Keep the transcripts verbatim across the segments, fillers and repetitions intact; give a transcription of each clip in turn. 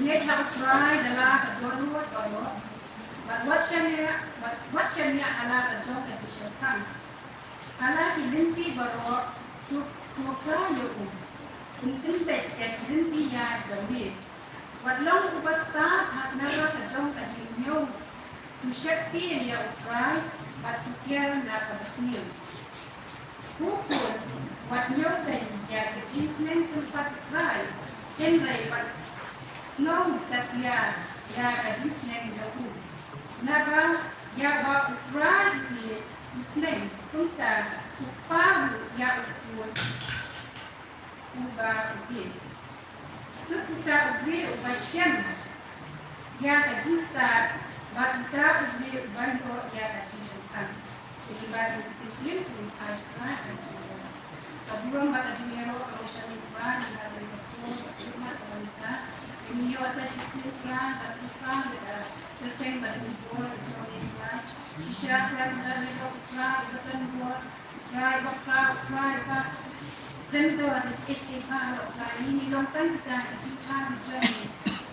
Ngeit ha U Trai da la ka dohnud baroh, bad wat shaniah, wat, wat shaniah ha la ka jong ka jingshemphang. Ha la ki lynti baroh, to, to khla ïa u. Un pynbeit ïa ki lynti ïa jong ngi. Wat long uba stad ha kynara ka jong ka jingñiew. To sheptieng ïa U Trai, bad to kiar na kaba sniew. Ko khun, wat ñiewbeiñ ïa ka jingsneng sympat u Trai, hynrei wat sngew satia ïa ka jingsneng jong u. Naba ïa uba u Trai u ïeit u sneng, kumta u kpa ruh ïa u khun uba u ïeit. Suk uta u briew uba shem ïa ka jingstad, bad uta u briew uba ïoh ïa ka jingshemphang. Kine ki ktien kin ai Trai ha ka jingïaroh. Ka burom bad ka jingïaroh ka long sha me Trai, ha kane ka por kaba khadduh mynta. Ngi ïoh sa shisien Trai, bad Trai, bad ka kyrteng bad ka bor ka jong me Trai. Shisha Trai, mynta ngi ïoh Trai, bad ka bor Trai ba khraw, Trai ba don dor ïa kiei kiei baroh, Trai. Ngi long tang kita ki jingthaw ki jong ngi.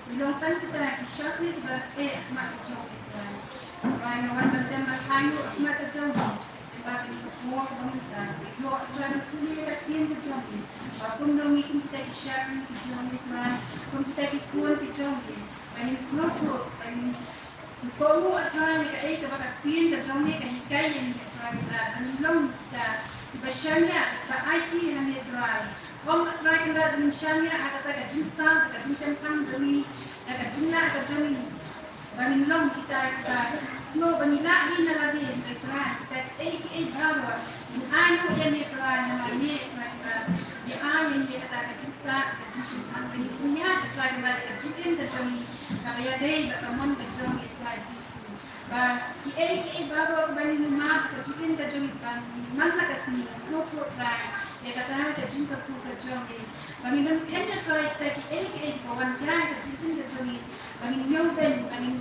Ngi long tang kita ki shakri kiba eh ha khmat ka jong ngi, Trai. Trai, nga wan ban tem ban ainguh ha khmat ka jong ngi. Ba kane ka por kaba mynta ngi ïoh, Trai, ban pule ïa ka ktien ka jong ngi. Ba kumno ngi kum kita ki shakri ki jong ngi, Trai, kum kita ki khun ki jong ngi, ba ngin sngewthuh, ba ngin Ngi kohnguh, A Trai, ïa kaei kaba ka ktien ka jong me ka hikai ïa ngi, A Trai, Kynrad, ba ngin long kita kiba shaniah, kiba aiti ha me, A Trai. Ym, A Trai, Kynrad, ba ngin shaniah ha kata ka jingstad, ka jingshemphang jong ngi, da ka jinglah ka jong ngi. Ba ngin long kita kiba sngew ba ngi lah hi na lade, A Trai, kita kiei kiei baroh. Ngin ainguh ïa me, A Trai, namar me, A Trai, Kynrad, me ai ïa ngi ïa kata ka jingstad, ka jingshemphang, ba ngin pynïaid, A Trai, Kynrad, ka jingim ka jong ngi. Kaba ïadei bad ka mon ka jong me Trai Jisu. Ba kiei kiei baroh ba ngin mad ka jingim ka jong ngi, ba man la ka sngi ngin sngewthuh Trai ïa kata ka jingkyrkhu ka jong me. Ba ngin ym khein Trai ïa kiei kiei ba wan jia ka jingim ka jong ngi. Ba ngin ñiewbeiñ, ba ngin,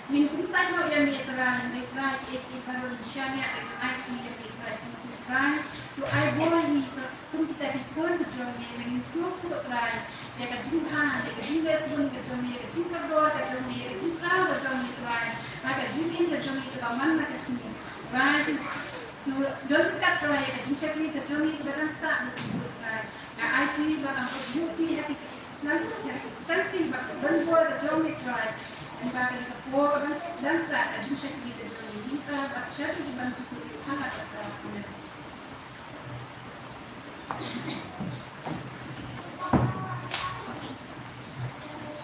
ngin kumta noh ïa me Trai, me Trai kiei kiei baroh ngin shaniah, ngin aiti ïa me Trai Jisu Khrist. To ai bor ïa ngi Kum kita ki khun ka jong me, ba ngin sngewthuh Trai ïa ka jingbha, ïa ka jingleh sbun ka jong me, ïa ka jingkordor ka jong me, ïa ka jingkhraw ka jong me Trai, ha ka jingim ka jong me kaba man la ka sngi. Trai, to don ryngkat Trai ïa ka jingshakri ka jong me kaba dang sah, Trai. Nga aiti ba kan ot buti ha ki sangti, ha ki sangti ba kan don bor ka jong me Trai. Ba kan ka por kaba dang sah ka jingshakri ka jong me. Mynta ba shakri ban jukut ha la ka. Amen.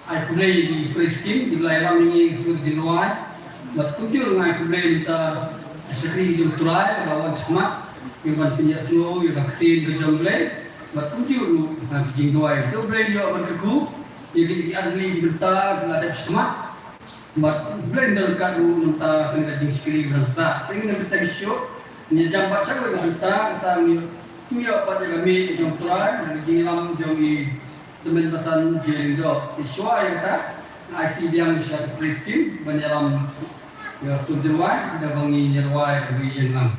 Ai khublei ïa ki praise team, ki ba la ïalam ïa ngi ha ka sur jingduwai. Bad kumjuh ruh nga ai khublei ïa ka shakri jong U Trai, ba la wan shakhmat, ïa ban pynïasngew ïa ka ktien ka jong U Blei. Bad kumjuh ruh ha ka jingduwai. To U Blei un ïoh ban kyrkhu ïa ki, ki artylli ki bynta ki la dep shakhmat. Bad U Blei un don ryngkat ruh na ka bynta kane ka jingshakri ba dang sah. Te ngin ym bynta shuh, ngin ïa jam pat sha kawei ka bynta, kata ngin ïa, ngin ïa pat ïa ka mic ka jong U Trai, na ka jingïalam jong i Tymmen Basan J. Lyngdoh. Te shuwa ïa kata, nga ai kti biang sha ka praise team ban ïalam ïa ka sur jingduwai, da ba ngin ïa duwai ka ba ïeng lang.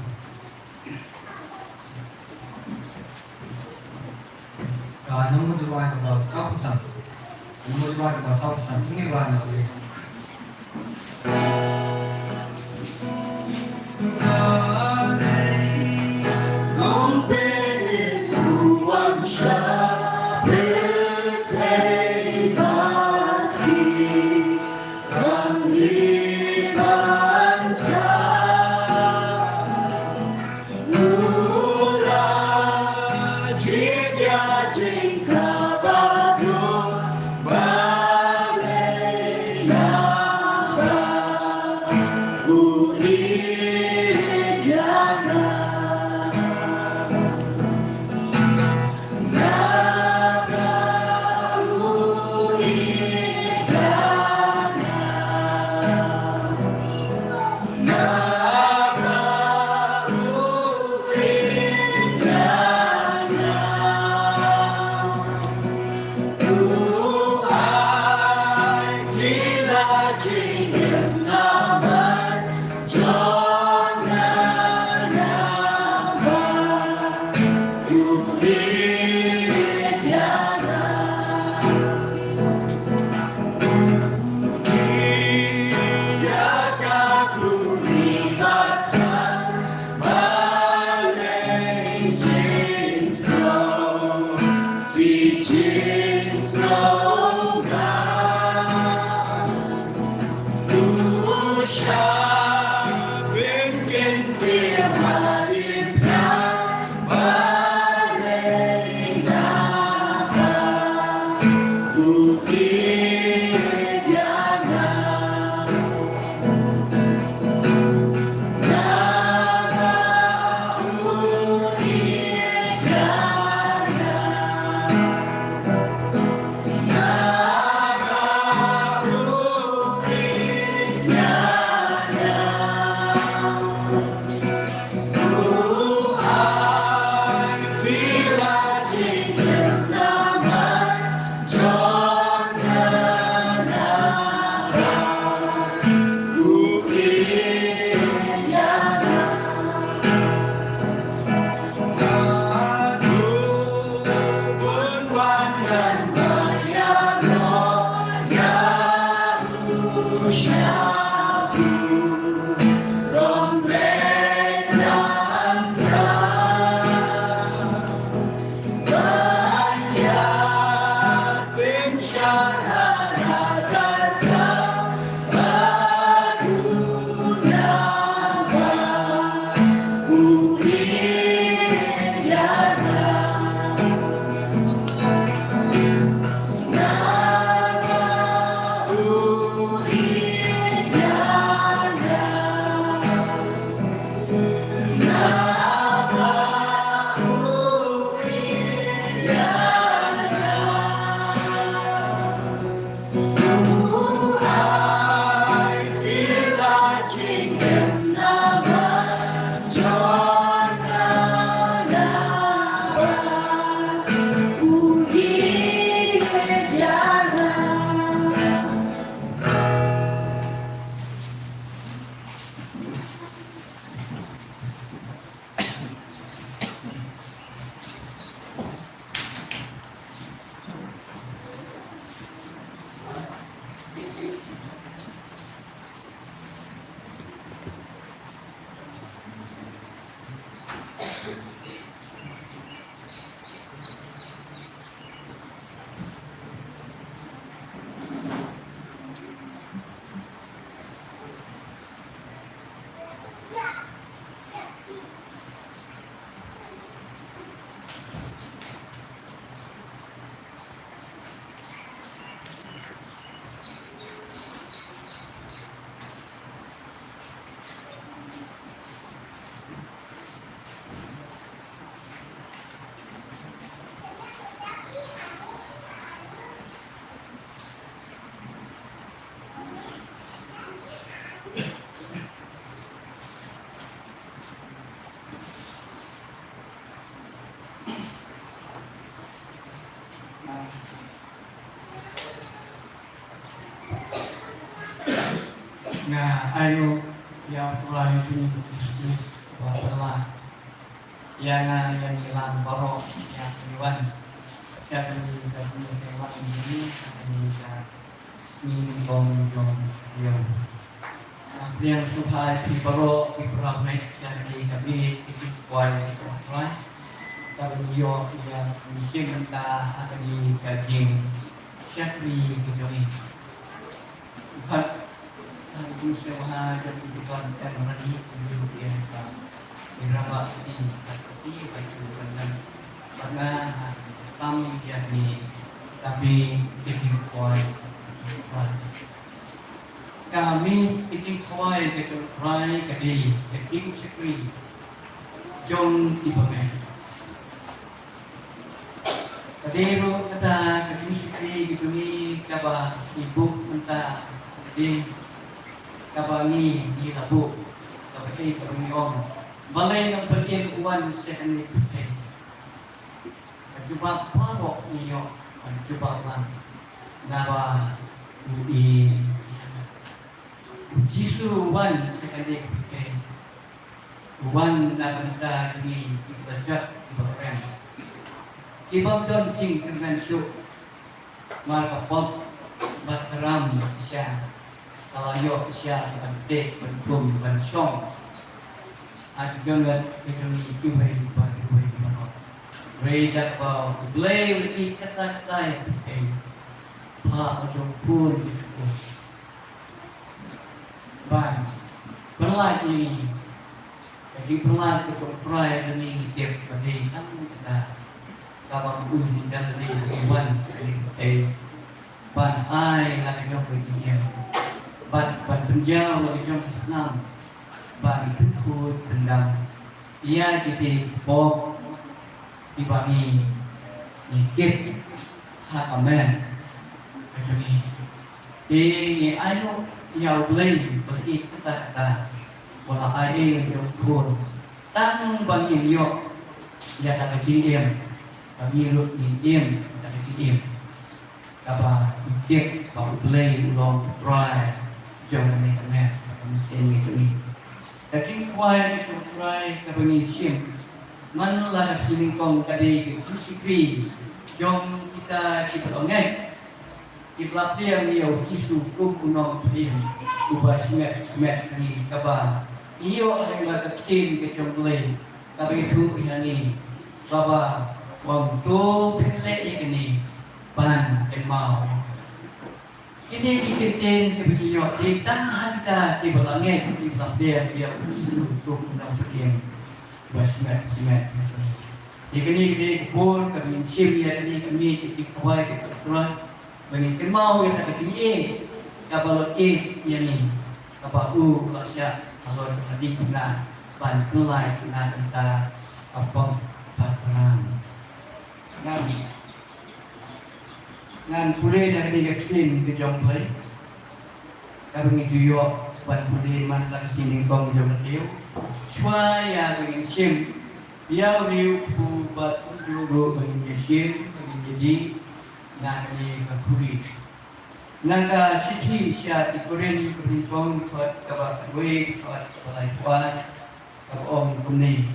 Ka nombor jingduwai kaba sawphew san. Ka nombor jingduwai kaba sawphew san. Kine ba na pule. Nga ainguh ïa u Trai jong ngi Jisu Khrist, uba la ïa nga ïa ngi lang baroh ïa ki wan sha kane ka jingïalang jong ngi ha kane ka nyngkong jong u. Nga pdiang sngewbha ïa phi baroh ki para bangeit sha kane ka miet ka jingkwai ka jong u Trai, kaba ngi ïoh ïa ka mynsiem mynta ha kane ka jingshakri ka jong ngi. Bad ka jingsngewbha jong u Trai ka jong ngi, ngi ïoh ïa ka, ïa ka ba ki, ka ki, ka ki, ka ki, bad nga ha ka tam ïa ngi, tapi ka jingkwai. Ka miet ka jingkwai ka jong u Trai ka dei ka jingshakri jong ki bangeit. Ka dei ruh kata ka jingshakri ka jong ngi kaba ngi buh mynta, ka dei kaba ngi, ngi la buh, kaba dei kaba ngi ong, balei ngam pynim u wan sha kane ka pyrthei. Ka jubab baroh ngi ïoh, ka jubab lang, naba u i, u Jisu u wan sha kane ka pyrthei. U wan na ka bynta jong ngi kiba la jot, kiba kren, kiba ym don jingkyrmen shuh. Namar ka pop bad ka ram shisha ka la ïoh shisha ban teh, ban kum, ban shong ha ki jong ngi, ki jong ngi kiwei bad kiwei baroh. Hynrei da kaba U Blei u la ïeit katta katta ïa phi, ba u jong u khun jong u ban pyllait ïa ngi. Ka jingpyllait ka jong U Trai ïa ngi, ngi tip ba dei tang kata kaba u ïeit, ka dei u wan sha kane ka pyrthei ban ai la ka jong ka jingim, ban, ban pynjaw la ka jong ka snam, ban pynkhuid pyndam ïa kito ki pop kiba ngi, ngi kit ha ka met ka jong ngi. Te ngi ainguh ïa U Blei ba la ïeit katta katta, ba la ai ïa u khun tang ba ngin ïoh ïa kata ka jingim, ba ngi ruh ngin im kata ka jingim kaba ngi tip ba U Blei u long U Trai jong kane ka met, kaba ngi sngewthuh. Ka jingkwai ka jong U Trai kaba ngi shim man la ka shi nyngkong ka dei ka jingshakri jong kita kiba la ngeit, kiba la pdiang ïa U Jisu kum u nongpynim uba shimet shimet ïa ngi, kaba ngi ïoh ha ka ktien ka jong U Blei kaba ïathuh ïa ngi, kaba u ong, to phin leh ïa kane ban kynmaw. Kine ki kyntien kiba ngi ïoh dei tang ha kita kiba la ngeit, kiba la pdiang ïa u Jisu kum u nongpynim ba shimet shimet. Ïa kane ka dei ka por kaba ngin shim ïa kane ka miej ka jingkhawai ka jong U Trai, ba ngin kynmaw ïa kata ka jingïeit kaba la ïeit ïa ngi, kaba u la shah halor ka ding pynah ban pynlait na ka bynta ka pop ka ram. Ngan, ngan pule na kane ka ktien ka jong U Blei, kaba ngi ju ïoh ban pule man la ka shi nyngkong jong ka taïew. Shuwa ïa ba ngin shim ïa u riewkhublei, bad kumjuh ruh ba ngin ïa shim, ba ngin ïa dih na kane ka khuri. Na ka shithi sha ki Korinth kaba nyngkong, dkhot kaba khatwei, dkhot kaba laiphew ar, kaba ong kumne: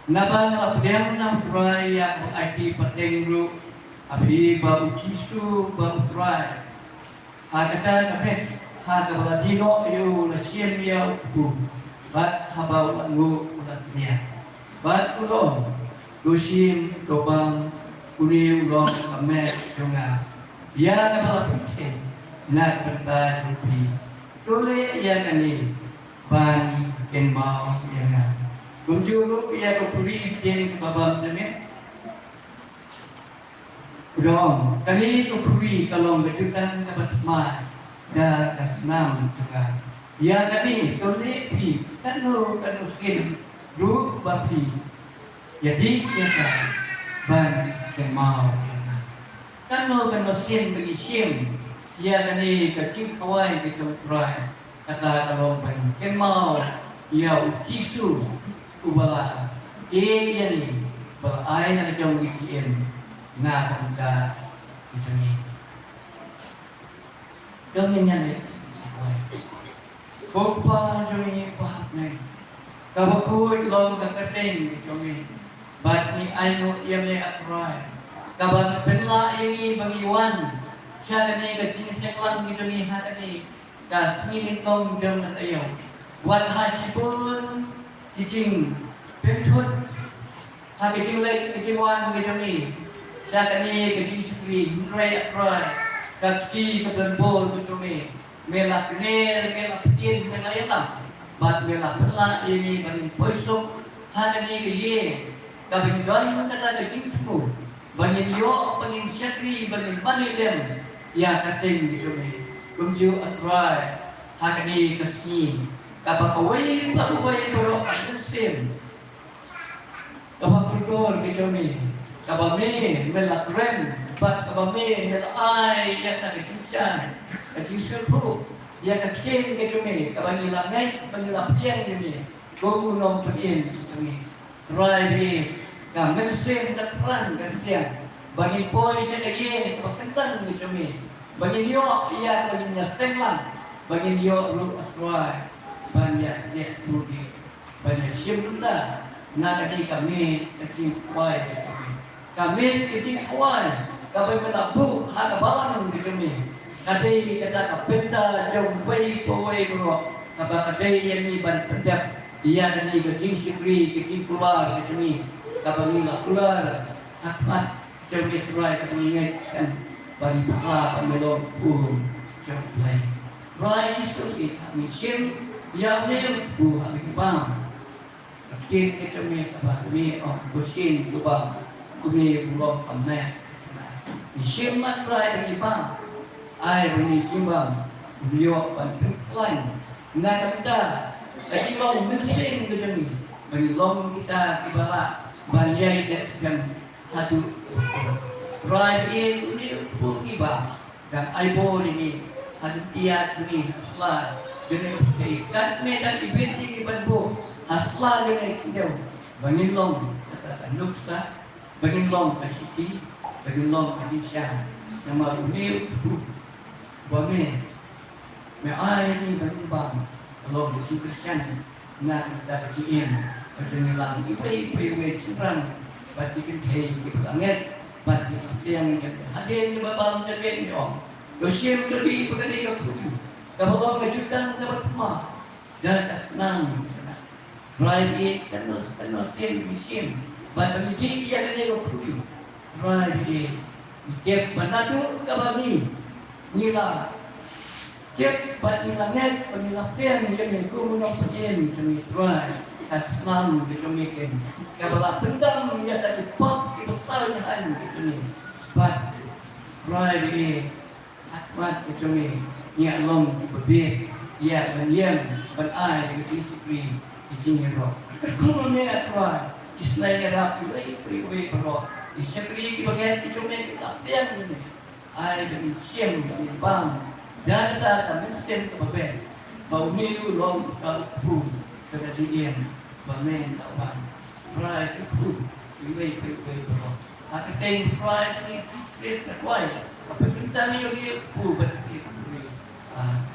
Naba nga la pdiang na U Trai, ïa kaba aiti pateng ruh ha phi ba U Jisu ba U Trai. Ha kata ka miet, ha kaba la die noh ïa u, la shim ïa u kpu, bad haba u la nguh u la kniat. Bad u la ong: To shim, to bam, une u long ka met jong nga, ïa kaba la pynkhein na ka bynta jong phi. To leh ïa kane ban kynmaw ïa nga. Kumjuh ruh ïa ka khuri ktien kaba bam jong ngi. U ong, kane ka khuri ka long ka jutang kaba thymmai da ka snam jong nga. Ïa kane to leh phi kano kano sien ruh ba phi ïa dih ïa ka ban kynmaw ïa nga. Kano kano sien ba ngi shim ïa kane ka jingkhawai ka jong U Trai, kata ka long ban kynmaw ïa U Jisu uba la ïeit ïa ngi, ba la ai ïa la ka jong ka jingim na ka bynta ka jong ngi. Ka ngin ïa leh. Ko Kpa jong ngi ba ha bneng, kaba khuid long ka kyrteng ka jong ngi, bad ngi ainguh ïa me, A Trai, kaba pynlah ïa ngi ba ngi wan sha kane ka jingïaseng lang ka jong ngi ha kane ka sngi nyngkong jong ka taïew. Wat ha shibun ki jingpynthut ha ka jingleit ka jingwan ka jong ngi sha kane ka jingshakri, hynrei A Trai, ka kti ka donbor ka jong me, me la kner, me la pynïaid, me la ïalam, bad me la pynlah ïa ngi ba ngin poi suk ha kane ka ïing kaba ngi don kata ka jingthmu ba ngin ïoh, ba ngin shakri, ba ngin mane lem ïa ka kyrteng ka jong me. Kumjuh A Trai, ha kane ka sngi kaba kawei pa kawei baroh ka mynsiem kaba kordor ka jong me, kaba me, me la kren, bad kaba me, me la ai ïa ka, ka jingshai, ka jingsngewthuh ïa ka ktien ka jong me, kaba ngi la ngeit, ba ngi la pdiang ïa me kum u nongpynim ka jong me. Trai, ka mynsiem ka thrang ka pdiang ba ngin poi sha ka ïing kaba kyntang ka jong me, ba ngin ïoh ïa ka jingïaseng lang, ba ngin ïoh ruh, A Trai, ban ïa leh pudi, ban ïa shim bynta na kane ka miej ka jingkhawai ka jong me. Ka miej ka jingkhawai kaba me la buh ha ka balang ka jong me, ka dei kata ka bynta jong uwei pa uwei baroh, kaba ka dei ïa ngi ban pyndep ïa kane ka jingshakri, ka jingkular ka jong ngi, kaba ngi la kular ha khmat jong me, Trai, kaba ngi ngeit kan ba ngi bakla ba me long U Trai jong U Blei. Trai Jisu, ngi shim ïa une u kpu ha me ki bam. Ka ktien ka jong me kaba me ong, ko shin, ko bam, ko me u long ka met. Ngi shim, A Trai, ba ngi bam, ai ba ngi jingbam u ïoh ban pynkhlaiñ na ka bynta ka jinglong mynsiem ka jong ngi, ba ngi long kita kiba lah ban ïai leh skhem haduh. Trai, une u kpu ngi bam, dang ai bor ïa ngi ha khyndiat jong ngi, ha sla jong ngi, kat me dang ibit ïa ngi ban buh ha sla jong ngi, khyndiat ba ngin long kata ka nuksa, ba ngin long ka shithi, ba ngin long ka jingshan. Namar une u kpu ba me, me ai ïa ngi ba ngin bam, ka long ka jingkyrshan na ka bynta ka jingim ka jong ngi lang iwei pa iwei, shynrang bad ki kynthei kiba la ngeit bad ki kynthei hadien kiba bam. Jong ngi ong, to shim, to dih ba kane ka khuri kaba long ka jutang kaba thymmai da ka snam. Trai, kano kano sien ngi shim bad ba ngi dih ïa kane ka khuri, Trai, Ngi tip ba naduh kaba ngi, ngi la tip ba ngi la ngeit ba ngi la pdiang ïa me kum u nongpynim jong ngi Trai, ka snam ka jong me kin, kaba la pyndam ïa ka ki pop kiba sah ïa ngi jong ngi. Bad Trai, ba ngi Khadmat ka jong me, ngi ïa long kiba bieit, ïa ban ïeng ban ai ïa ka jingshakri, ka jingïaroh. Kyrkhu ma me, A Trai, isynei ïarap iwei pa iwei baroh. Ki shakri kiba ngeit ki jong me ki la pdiang ïa me. Ai ba ngin shim, ba ngin bam da kata ka mynsiem kaba beit, ba une u long ka u kpu ka jingïeng ba me la wan. Trai, kyrkhu iwei pa iwei baroh. Ha ka kyrteng Trai Jisu Khrist nga duwai. Ka pynkyntang ïa u kpu bad ïa u kpu. Amen.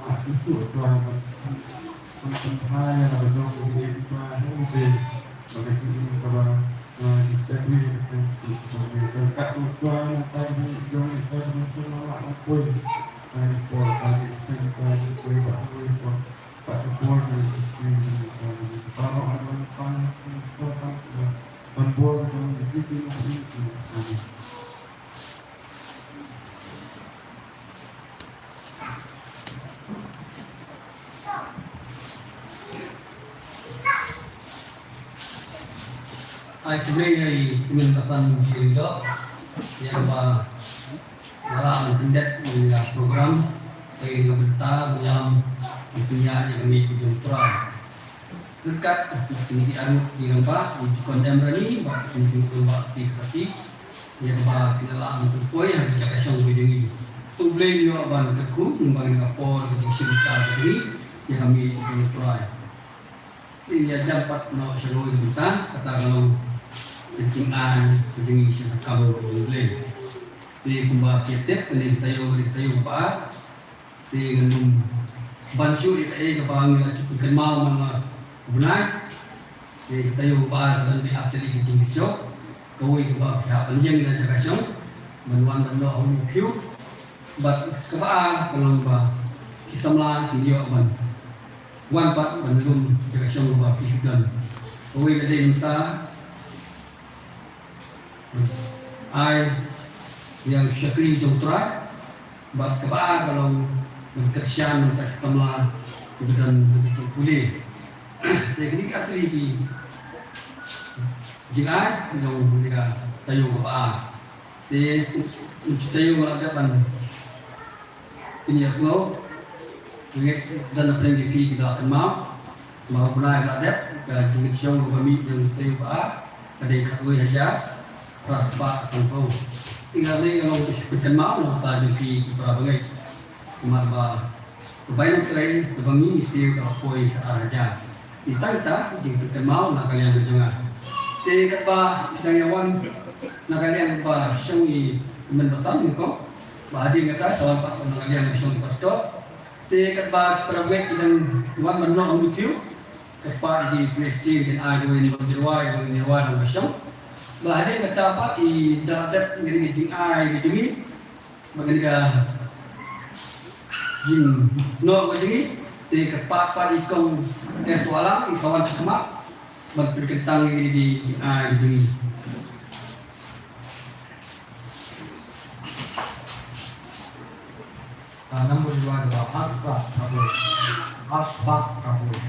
Ai khublei ïa i Kmen Basan Jingdok ïa ba la pyndep ïa program ïa bynta ngam ïa kami ki jong Trai. Ryngkat kine ki arngut ki rangbah, ki jingkordor rangbah, ki jingkordor rangbah sha ki parti, ïa ba ki la lah ban poi ha ka jaka shong ka jong ngi. To Blei un ïoh ban kyrkhu, ngi ba ngi ka por ka jingshim ka jong ngi, ïa kami ki jong Trai. Ngi ïa jam pat noh sha loi mynta, kata ka long ka jingai ka jong ngi sha ka kam ka jong Blei. Te kumba phi tip, kane ka taïew, ka taïew ba ar, te ngan ym ban shu ïa kaei kaba ngi la shu pynkynmaw man la u bnai. Te ka taïew ba ar ka don beit ar tylli ki jingkyrshan. Kawei kaba phi hap ban ïeng na jaka shong ban wan ban noh ha u khiew. Bad kaba ar ka long ba ki samla kin ïoh ban wan pat ban lum jaka shong kaba phi don. Kawei ka dei mynta ai ïa u shakri jong u Trai, bad kaba ar ka long ban kyrshan mynta ki samla kiba don ha ki jingpule. Te kine ki ar tylli ki jingai ki long kane ka taïew kaba ar. Te u taïew la dep ban pynïasngew. Ngi don na pdeng ki phi ki da kynmaw. Ba u bnai ba dep ka jingkyrshan kaba mih jong u taïew ba ar ka dei khatwei hajar phra spah sanphew. Te nga dei ka long ka shu pynkynmaw na ka bynta jong phi ki para bangeit. Namar ba ka bai nongtrei kaba ngi siew ka la poi ka ar hajar. Ita ita jingpynkynmaw na ka liang ka jong nga. Te katba phi dang ïa wan na ka liang ba shong i Kmen Basan nyngkong, ba hadien kata sa wan pat na ka liang ba shong i Pastor. Te katba para bangeit ki dang wan ban noh ha u khiew, katba i Palestine kin ai ruh in ban jirwa, in ban jirwa dang ba shong. Ba hadien kata pat i da dep ngi ngi jingai ngi jong ngi. Ba kane ka jingnoh ka jong ngi, te ka pat pat i kong S Walang i sa wan shakhmat ban pynkyntang ïa kine ki jingai ka jong ngi. Ka number one ba Aspa Thakur. Aspa Thakur.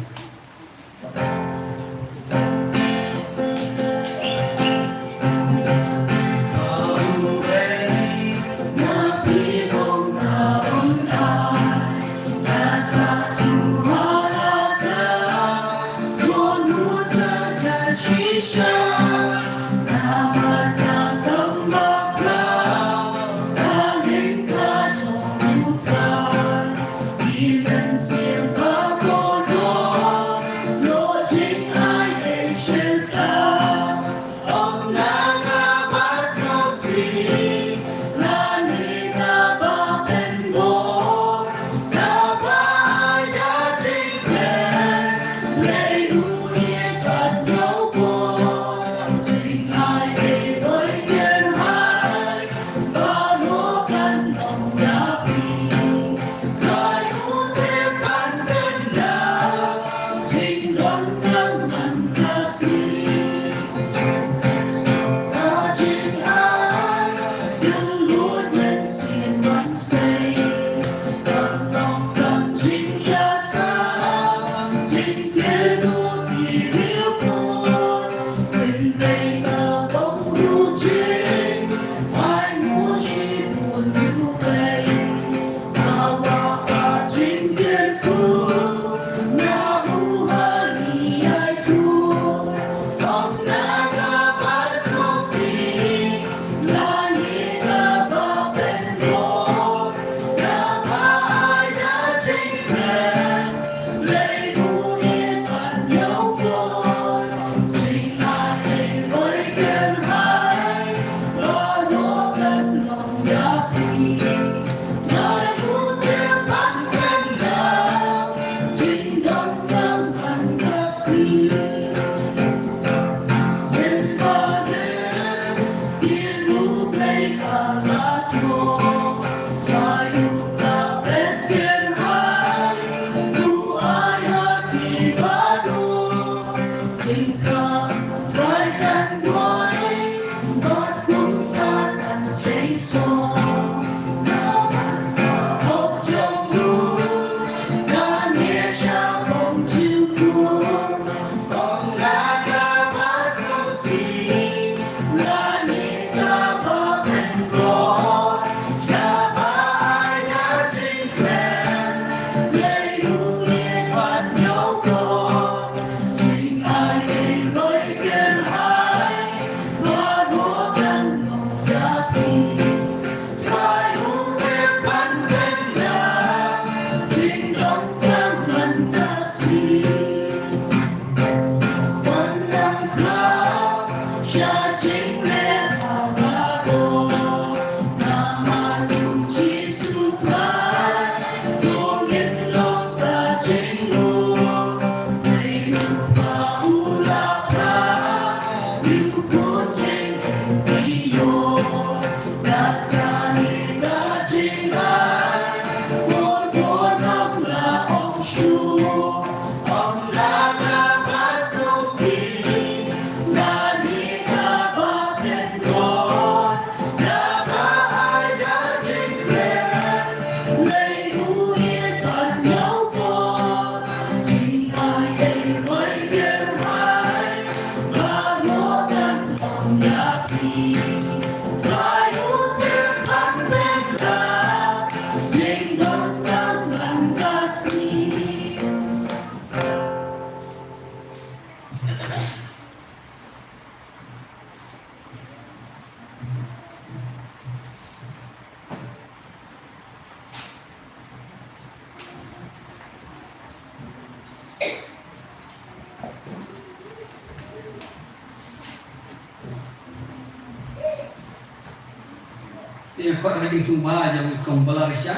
Ïa, kot ha ki sngewbha jong i Kong Balarisha.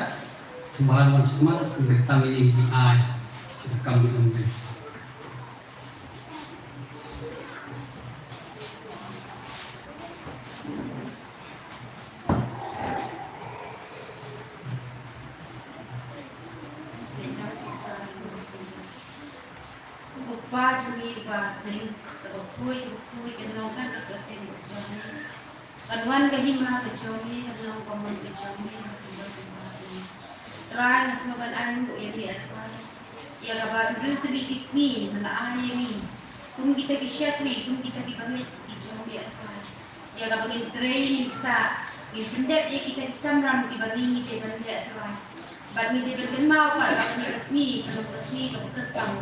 Sngewbha wan sngewbha, kong, tang ïa i ai. Kita kam di kong. Kpa jong ngi ba ha bneng, kaba khuid, khuid, kan long kan ka kyrteng jong ngi. Kan wan ka hima ka jong ngi, kan long ka mon ka jong ngi, ha ka bneng. Trai, nga sngew ban ai nguh ïa me, A Trai, ïa kaba hynriew tylli ki sngi me la ai ïa ngi kum kita ki shakri, kum kita ki bangeit ki jong me, A Trai. Ïa kaba ngin trei, ngin ktah, ngin pyndep ïa kita ki kamram kiba ngi, ngi dei ban leh, A Trai. Bad ngi dei ban kynmaw pat ba kane ka sngi ka long ka sngi kaba kyrpang,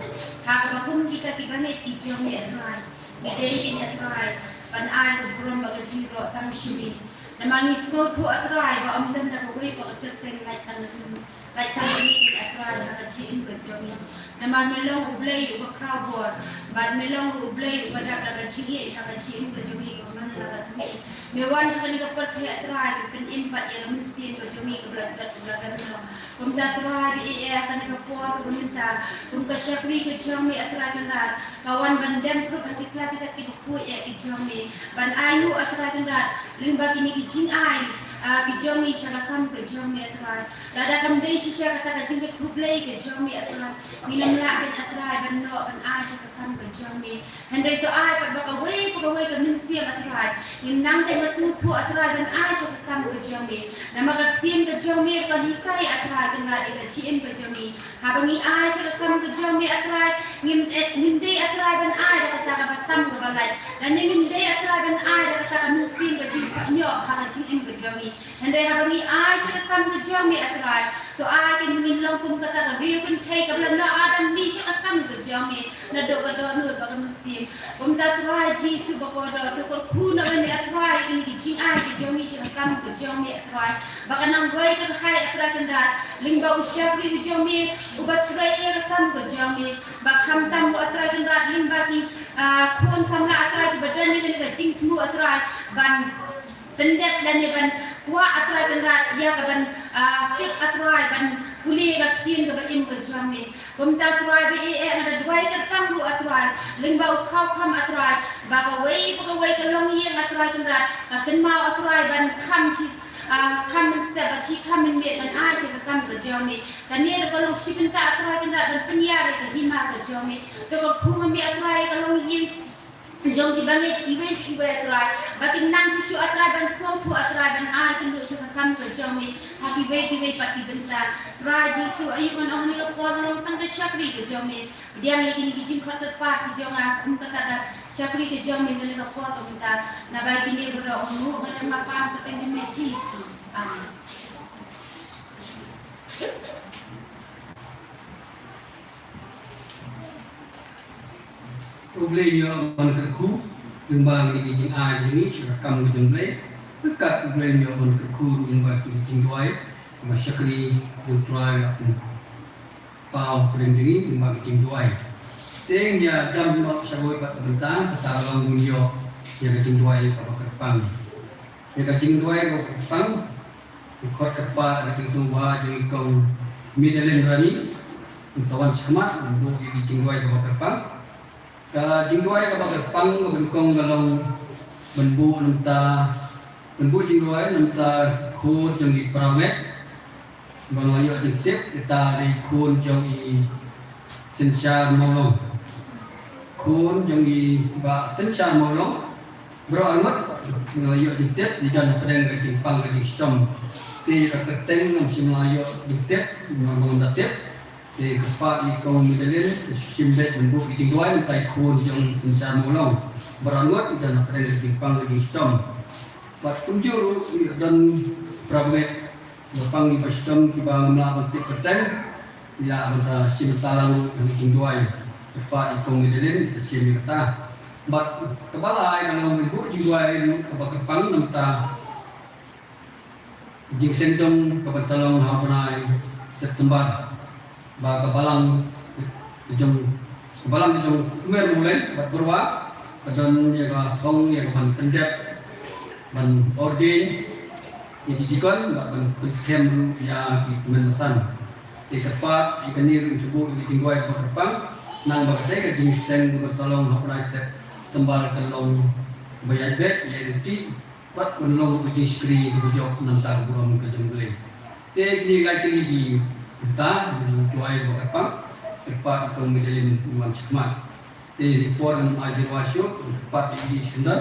ha kaba kum kita ki bangeit ki jong me, A Trai, ngi dei kein, A Trai, ban ai ka burom bad ka jingïaroh tang sha me. Namar ngi sngewthuh, A Trai, ba ym don da kawei pat ka kyrteng lait tang na me, lait tang na me, A Trai, ha ka jingim ka jong ngi. Namar me long U Blei uba khraw bor, bad me long U Blei uba dap da ka jingïeit ha ka jingim ka jong ngi kaba man la ka sngi. Me wan sha kane ka pyrthei, A Trai, me pynim pat ïa ka mynsiem ka jong ngi kaba la jot kaba la don. Kumta, Trai, ba ïa kane ka por kaba mynta, kum ka shakri ka jong me, A Trai Kynrad, ka wan ban dem krup ha ki sla kita kiba khuid ïa ki jong me, ban ai nguh, A Trai Kynrad, lyngba kine ki jingai, ah, ki jong ngi sha ka kam ka jong me, A Trai. Lada kam dei shisha kata ka jingkyrkhu Blei ka jong me, A Trai, ngin ym lah kein, A Trai, ban noh ban ai sha ka kam ka jong me. Hynrei to ai pat ba kawei pa kawei ka mynsiem, A Trai, ngin nang dei ban sngewthuh, A Trai, ban ai sha ka kam ka jong me. Namar ka ktien ka jong me ka hikai, A Trai Kynrad, ïa ka jingim ka jong ngi. Haba ngi ai sha ka kam ka jong me, A Trai, ngim, eh, ngim dei, A Trai, ban ai da kata kaba tam kaba lait, lane ngim dei, A Trai, ban ai da kata ka mynsiem ka jingpynïoh ha ka jingim ka jong ngi. Hynrei haba ngi ai sha ka kam ka jong me, A Trai, to ai kein ba ngin long kum kata ka riew kynthei kaba la noh Adam Eve sha ka kam ka jong me, naduh ka dohnud bad ka mynsiem. Kumta, Trai Jisu ba kordor, to kyrkhu noh ïa me, A Trai, ïa kine ki jingai ki jong ngi sha ka kam ka jong me, A Trai, ba kan nang roi kyrhai, A Trai Kynrad, lyngba u shakri u jong me uba trei ïa ka kam ka jong me. Ba khamtam ruh, A Trai Kynrad, lyngba ki, ah, khun samla, A Trai, kiba don ïa kane ka jingthmu, A Trai, ban pyndep lane ban kwah, A Trai Kynrad, ïa kaban, ah, tip, A Trai, ban pule ïa ka ktien kaba im ka jong me. Kumta, Trai, ba ïa, eh, nga da duwai kyrpang ruh, A Trai, lyngba u khawkham, A Trai, ba kawei pa kawei ka longïing, A Trai Kynrad, ka kynmaw, A Trai, ban kham shi, ah, kham mynstep bad shi kham mynmiet ban ai sha ka kam ka jong me. Kane ruh ka long shi bynta, A Trai Kynrad, ban pynïar ïa ka hima ka jong me. To kyrkhu ma me, A Trai, ïa ka longïing jong ki bangeit kiwei kiwei, A Trai, ba kin nang shuh shuh, A Trai, ban sngewthuh, A Trai, ban ai kynduh sha ka kam ka jong me ha kiwei kiwei pat ki bynta. Trai Jisu, aïu ngan ong, ha kane ka por nga long tang ka shakri ka jong me. Pdiang ïa kine ki jingkhot kyrpad ki jong nga kum kata ka shakri ka jong me ha kane ka por ka mynta. Naba ïa kine baroh nga ong, nga dang ap ha ka kyrteng jong me, Jisu. Amen. U Blei un ïoh ban kyrkhu lyngba kine ki jingai jong ngi sha ka kam ka jong U Blei. Ryngkat U Blei un ïoh ban kyrkhu lyngba kine ki jingduwai ba shakri jong U Trai la pynpaw ha ka jingim jong ngi lyngba ki jingduwai. Te ngin ïa jam noh sha kawei pat ka bynta, kata ka long ngin ïoh ïa ka jingduwai kaba kyrpang. Ïa ka jingduwai kaba kyrpang, ngi khot kyrpad ïa ka jingsngewbha jong i Kong Madeline Rani. Ngin sa wan shakhmat ban buh ïa ka jingduwai kaba kyrpang. Ka jingduwai kaba kyrpang kaba nyngkong ka long ban buh na ka bynta, ban buh jingduwai na ka bynta ka khun jong i Para Ngeit ba nga la ïoh jingtip, ita i khun jong i Synshar Mawlong. Khun jong i Bah Synshar Mawlong. Baroh arngut nga la ïoh jingtip, i don hapdeng ka jingpang ka jingshitom. Te ka kyrteng ngam shym la ïoh jingtip, ngam, ngam da tip. Te kyrpad ïa i Kong Madeline, shim beit ban buh ka jingduwai na ka bynta i khun jong i Synshar Mawlong. Baroh arngut i don hapdeng ka jingpang ka jingshitom. Bad kumjuh ruh i don para bangeit ba pang, i ba shitom, kiba ngam lah ban tip kyrteng. Ïa, ban sa shim bynta lang ha ka jingduwai. Kyrpad ïa i Kong Madeline sa shim ïa kata. Bad kaba lai ka long ban buh jingduwai ruh kaba kyrpang na ka bynta jingseng dong kaban sa long ha u bnai September. Ba ka balang ka jong, ka balang ka jong Sumer Mawleng bad Byrwa ka don ïa ka thong ïa kaban pyndep, ban ordain ïa ki deacon bad ban pynskhem ruh ïa ki tymmen basan. Te kyrpad ïa kane ruh in sa buh ïa ka jingduwai kaba kyrpang, nang ba katei ka jingseng kaban sa long ha u bnai September kan long kaba ïaid beit, ïaid lynti. Bad ban long ka jingshakri kaba jop na ka bynta ka burom ka jong U Blei. Te kine lai tylli ki bynta, duwai kaba kyrpang, kyrpad ïa i Kong Madeline un wan shakhmat. Te ha kane ka por ngam ai jingduwai shuh, kyrpad ïa i Syndon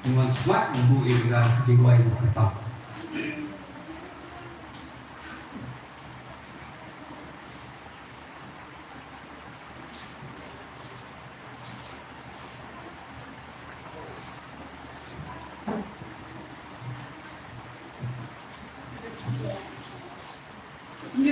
un wan shakhmat, un buh ïa ka jingduwai kaba kyrpang.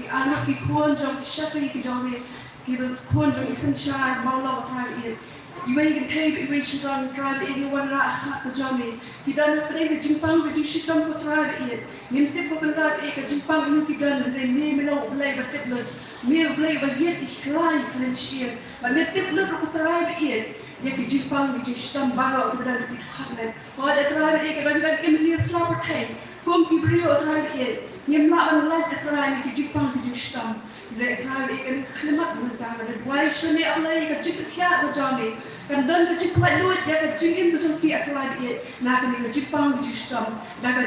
ki arngut ki khun jong ki shakri ki jong me, ki khun jong ki synshar mawlong, Trai Ïeit. Iwei i kynthei bad iwei i shyrdon, Trai Ïeit, ngi wanrah ha ka jong me. Ki don hapdeng ka jingpang ka jingshitom, ko Trai Ïeit. Ngim tip, ko Kynrad Ïeit, ka jingpang ïa ki don, hynrei me, me long U Blei ba tip lut. Me U Blei ba ïeit ïa ki khlaiñ khlem shyieng. Bad me tip lut ruh, ko Trai Ïeit, ïa ki jingpang ki jingshitom baroh kiba don ha ki dkhot met. Hooid, A Trai Ïeit, kiba ngi don kim ïa sla pyrthei kum ki briew, A Trai Ïeit, ngim lah ban lait, A Trai, na ki jingpang ki jingshitom. Hynrei, A Trai Ïeit, ka ri ka khyllipmat mynta, nga da duwai sha me, A Blei, ïa ka jingpynkhiah ka jong me kan don ka jingpynlait luid ïa ka jingim ka jong ki, A Trai Ïeit, na kane ka jingpang ka jingshitom. Da ka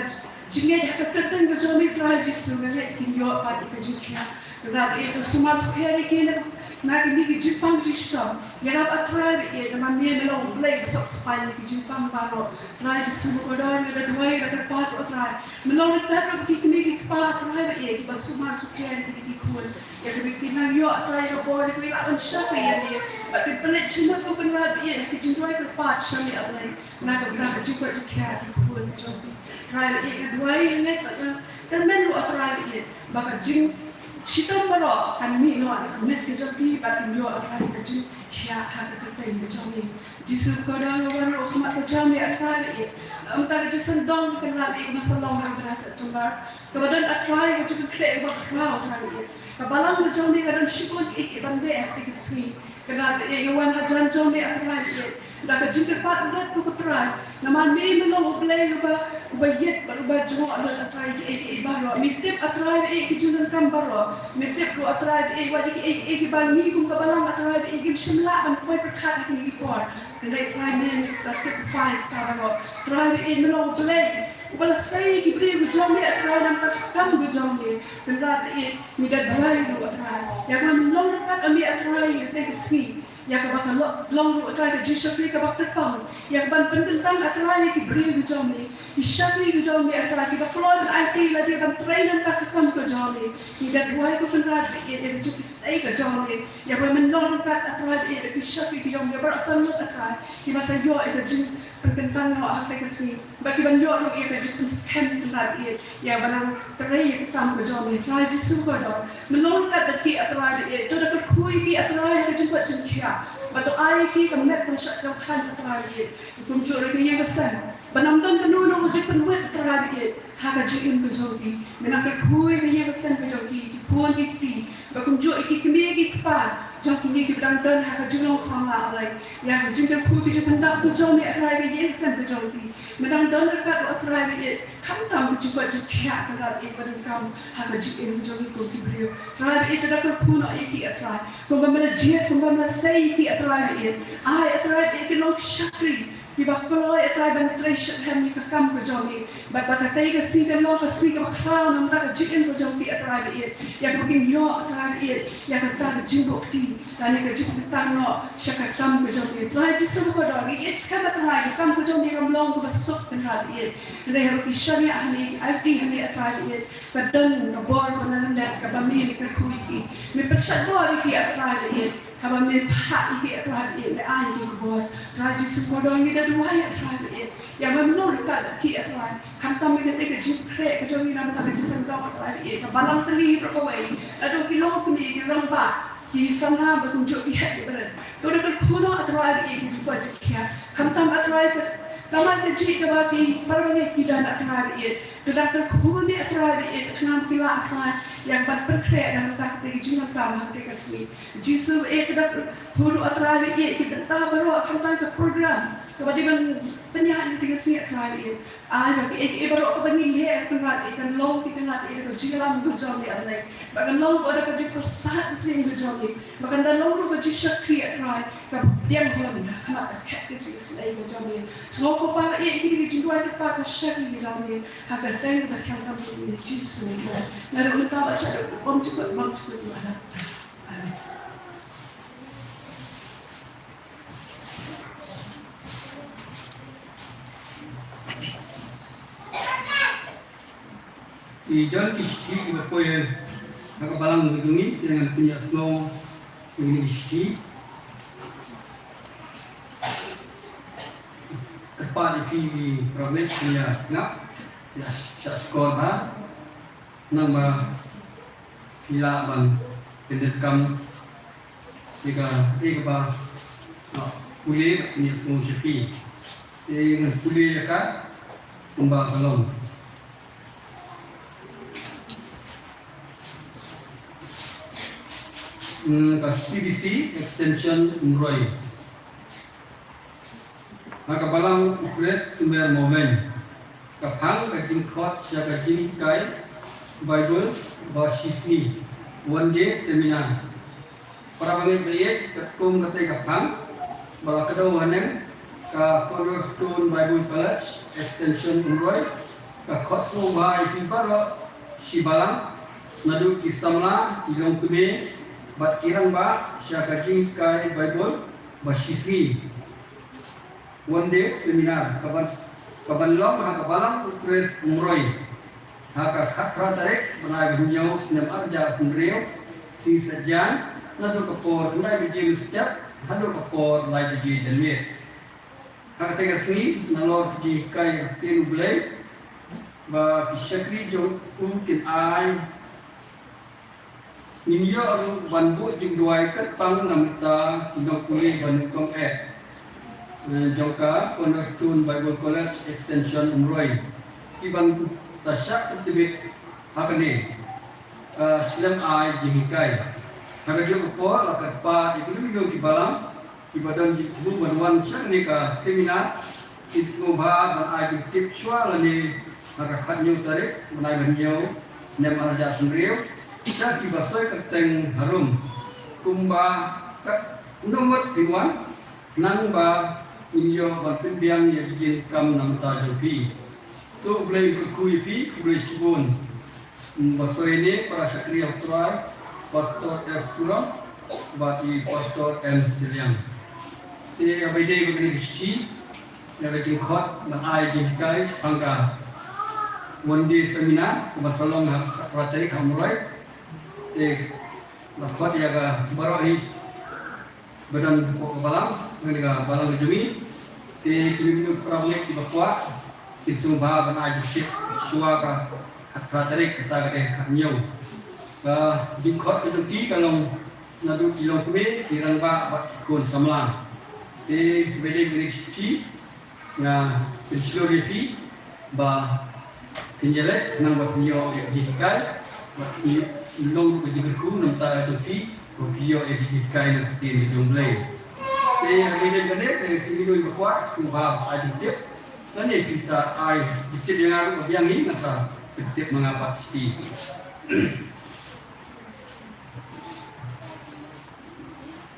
jingngeit ha ka kyrteng ka jong me, Trai Jisu, nga ngeit kin ïoh pat ïa ka jingkhiah. Kynrad Ïeit, to sumar sukher ïa ki na, na kine ki jingpang jingshitom. Ïarap, A Trai Ïeit, namar me, me long U Blei ba sop spah ïa ki jingpang baroh. Trai Jisu bakordor, nga da duwai, nga da kyrpad, ko Trai, me long ryngkat ruh ki kmie ki kpa, Trai Ïeit, kiba sumar sukher ïa kine ki khun. Ïa kaba kin nang ïoh, A Trai, ka bor, ïa kaba lah ban shakri ïa me. Bad kin pynleit shimet, ko Kynrad Ïeit, ha ki jingduwai kyrpad sha me, A Blei, na ka bynta ka jingkoit jingkhiah ki khun jong phi. Trai Ïeit, nga duwai, nga ngeit bad nga kyrmen ruh, A Trai Ïeit, ba ka jingshitom baroh kan mih noh na ka met ka jong phi, bad kin ïoh, A Trai, ka jingkhiah ha ka kyrteng ka jong me. Jisu bakordor, nga wan ruh ha khmat ka jong me, A Trai Ïeit. Namar ka jingsngewdon, ko Kynrad Ïeit, ka ba sa long ha ka bnai September, kaba don, A Trai, ka jingpynkhreh kaba khraw, A Trai Ïeit. Ka balang ka jong me ka don shibun kiei kiei ban leh ha kata ka sngi. Kynrad Ïeit, nga wan hajan jong me, A Trai Ïeit, da ka jingkyrpad, ko Trai, namar me, me long U Blei uba, uba ïeit bad uba jngoh lut, A Trai, kiei kiei baroh. Me tip, A Trai Ïeit, ki jingdonkam baroh. Me tip ruh, A Trai Ïeit, wat ïa kiei kiei kiba ngi kum ka balang, A Trai Ïeit, ngim shym lah ban poi pyrkhat ha kine ki por. Hynrei, Trai, me, me tip, phi tip ïa kata baroh. Trai Ïeit, me long U Blei uba la sei ïa ki briew ka jong me, A Trai, na ka bynta ka kam ka jong me. Kynrad Ïeit, ngi da duwai ruh, A Trai, ïa kaba men long ryngkat, A me, A Trai, ha kata ka sngi. Ïa kaba ka lo-, long ruh, A Trai, ka jingshakri kaba kyrpang, ïa kaban pynkyntang, A Trai, ïa ki briew ki jong me, ki shakri ki jong me, A Trai, kiba kloi ban aiti lade ban trei na ka kam ka jong me. Ngi da duwai, ko Kynrad Ïeit, ïa ka jingpynsngew ka jong me, ïa kaba men long ryngkat, A Trai Ïeit, ïa ki shakri ki jong me baroh san ngut, A Trai, kiba sa ïoh ïa ka jingpynkyntang noh ha kata ka sngi. Bad kiban ïoh ruh ïa ka jingpynskhem, Kynrad Ïeit, ïa ban nang trei ïa ka kam ka jong me. Trai Jisu bakordor, men long ryngkat bad ki, A Trai Ïeit. To da kyrkhu ïa ki, A Trai, ha ka jingkoit jingkhiah. Bad to ai ïa ki ka met kaba shah kaba khlaiñ, A Trai Ïeit. Kumjuh ruh ïa ka ïing ka sem, ban ym don kano kano ka jingpynwit, A Trai Ïeit, ha ka jingim ka jong ki. Men nang kyrkhu ïa ka ïing ka sem ka jong ki, ki khun ki kti. Bad kumjuh ïa ki kmie ki kpa jong kine kiba dang don ha ka jinglong samla, A Blei. Ïa ka jingkyrkhu, ka jingpyndap ka jong me, A Trai, ka ïing ka sem ka jong ki. Men nang don ryngkat ruh, A Trai Ïeit, khamtam ka jingkoit jingkhiah, Kynrad Ïeit, ba donkam ha ka jingim ka jong ki kum ki briew. Trai Ïeit, to da kyrkhu noh ïa ki, A Trai. Kumba me la jied, kumba me la sei ïa ki, A Trai Ïeit. Ai, A Trai Ïeit, kin long ki shakri kiba kloi, A Trai, ban trei shitrhem ïa ka kam ka jong me. Bad ba katei ka sngi kan long ka sngi kaba khraw na ka bynta ka jingim ka jong ki, A Trai Ïeit. Ïa kaba kin ïoh, A Trai Ïeit, ïa kata ka jingbuh kti lane ka jingpynkyntang noh sha ka kam ka jong me. Trai Jisu bakordor, ngi ïeit skhem, A Trai, ka kam ka jong me kam long kaba suk, Kynrad Ïeit. Hynrei haba ki shaniah hangne, ki aiti hangne, A Trai Ïeit, ka don ka bor kaba na lyndet kaba me, me kyrkhu ïa ki. Me pynshait bor ïa ki, A Trai Ïeit. Haba me phah ïa ki, A Trai Ïeit, me ai ïa ki ka bor. Trai Jisu bakordor, ngi da duwai, A Trai Ïeit, ïa ba men long ryngkat bad ki, A Trai. Khamtam ïa katei ka jingkhreh ka jong ngi na ka bynta ka jingsngewdon, A Trai Ïeit, ka balang tylli baroh kawei, naduh ki longkmie, ki rangbah, ki samla, bad kumjuh ki heh ki barit. To da kyrkhu noh, A Trai Ïeit, ïa ki jingkoit jingkhiah. Khamtam, A Trai, ka, ka man ka jingkaba ki para bangeit ki don, A Trai Ïeit. To da kyrkhu noh, A Trai Ïeit, ka khnang ba ki lah, A Trai, ïa ka ban pynkhreh na ka bynta katei ka jingdonkam ha katei ka sngi. Jisu Ïeit, to da kyrkhu noh, A Trai Ïeit, ïa ki bynta baroh, khamtam ka program Kaba dei ban pynïaid ïa ka sngi, A Trai, ïa. Ai ba kiei kiei baroh kaba ngi leh, A Trai, ïa, kan long ki tnat ïa ka jingïalam ka jong ngi, A Trai. Ba kan long ka jingpyrsad ka sngi ka jong ngi. Ba kan da long ruh ka jingshakri, A Trai, kaba pdiang hon ha khmat ka khet ka jingïasnoh ka jong ngi. Sngewbha ba ïa kine ki jingduwai kyrpad ka shakri ka jong ngi ha ka kyrteng kaba thymmai ka jong ngi, Jisu. Nga ruh mynta ba shaduh bymjukut bymjukut, Amen. Amen. Ki don ki shithi kiba poi ha ka balang jong ngi, te ngan pynïasnoh ïa kine ki shithi. Kyrpad ïa phi ki para bangeit phin ïa sngap, ïa shah shkor bha. Nang ba phi lah ban pyndonkam ïa ka, ïa kaba, ah, pule bad pynïasnoh sha phi. Te ngan pule ïa ka kumba ka long. Hmm, ka C B C Extension Umroi. Ha ka Balang U Khrist Sumer Mawleng, ka phang ka jingkhot sha ka jinghikai Baibl ba shisngi, one day seminar. Para bangeit ba ïeit, katkum katei ka phang ba la kdew haneng, ka Cornerstone Bible College Extension Umroi ka khot sngewbha ïa phi baroh shi balang, naduh ki samla, ki longkmie bad ki rangbah sha ka jinghikai Baibl ba shisngi, one day seminar, kaban, kaban long ha ka Balang U Khrist Umroi ha ka khatphra tarik bnai ba hynñiew, snem arhajar arphew hynriew, sngi Saitjaiñ, naduh ka por khyndai baje mynstep haduh ka por lai baje janmiet. Ha katei ka sngi, nalor ki jinghikai ka ktien U Blei ba ki shakri jong u kin ai, ngin ïoh ruh ban buh jingduwai kyrpang na bynta ki nongpule ba nyngkong eh, eh, jong ka Cornerstone Bible College Extension Umroi, kiban sa shah pyntbit ha kane ka, eh, shlem ai jinghikai. Ha kajuh ka por la kyrpad ïa ki lum ki balang kiba don jingthmu ban wan sha kane ka seminar, kin sngewbha ban ai jingtip shuwa lane ha ka khathynñiew tarik bnai ba hynñiew, snem arhajar arphew hynriew, sha kiba soi kyrteng harum. Kumba katno ngut phin wan, nang ba ngin ïoh ban pynbiang ïa ki jingkam na bynta jong phi. To U Blei un kyrkhu ïa phi, khublei shibun. Ba soi ne para shakri U Trai, Pastor S Kurang bad i Pastor M Siliang. Te kaba ïadei bad kane ka shithi, ïa ka jingkhot ban ai jinghikai shaphang ka one day seminar kaba sa long ha ka khatphra tarik ha Umroi. Te la khot ïa ka baroh hi ba don hapoh ka balang, ngan ïa ka balang ka jong ngi. Te kine kine ki para bangeit kiba kwah, kin sngewbha ban ai jingtip shuwa ka khatphra tarik, kata ka dei khathynñiew. Ka jingkhot ka jong ki ka long naduh ki longkmie, ki rangbah bad ki khun samla. Te kaba ïadei bad kane ka shithi, nga pynshlur ïa phi ba phin ïaleh khnang ba phin ïoh ïa ka jinghikai, ba phin long ruh ka jingkyrkhu na bynta jong phi, ba phin ïoh ïa ka jinghikai na ka ktien ka jong U Blei. Te ha kane ka dei, te phi ki don ba kwah, sngewbha ai jingtip. Lane phin sa ai jingtip ïa nga ruh ba biang hi, nga sa pyntip ma nga pat shi.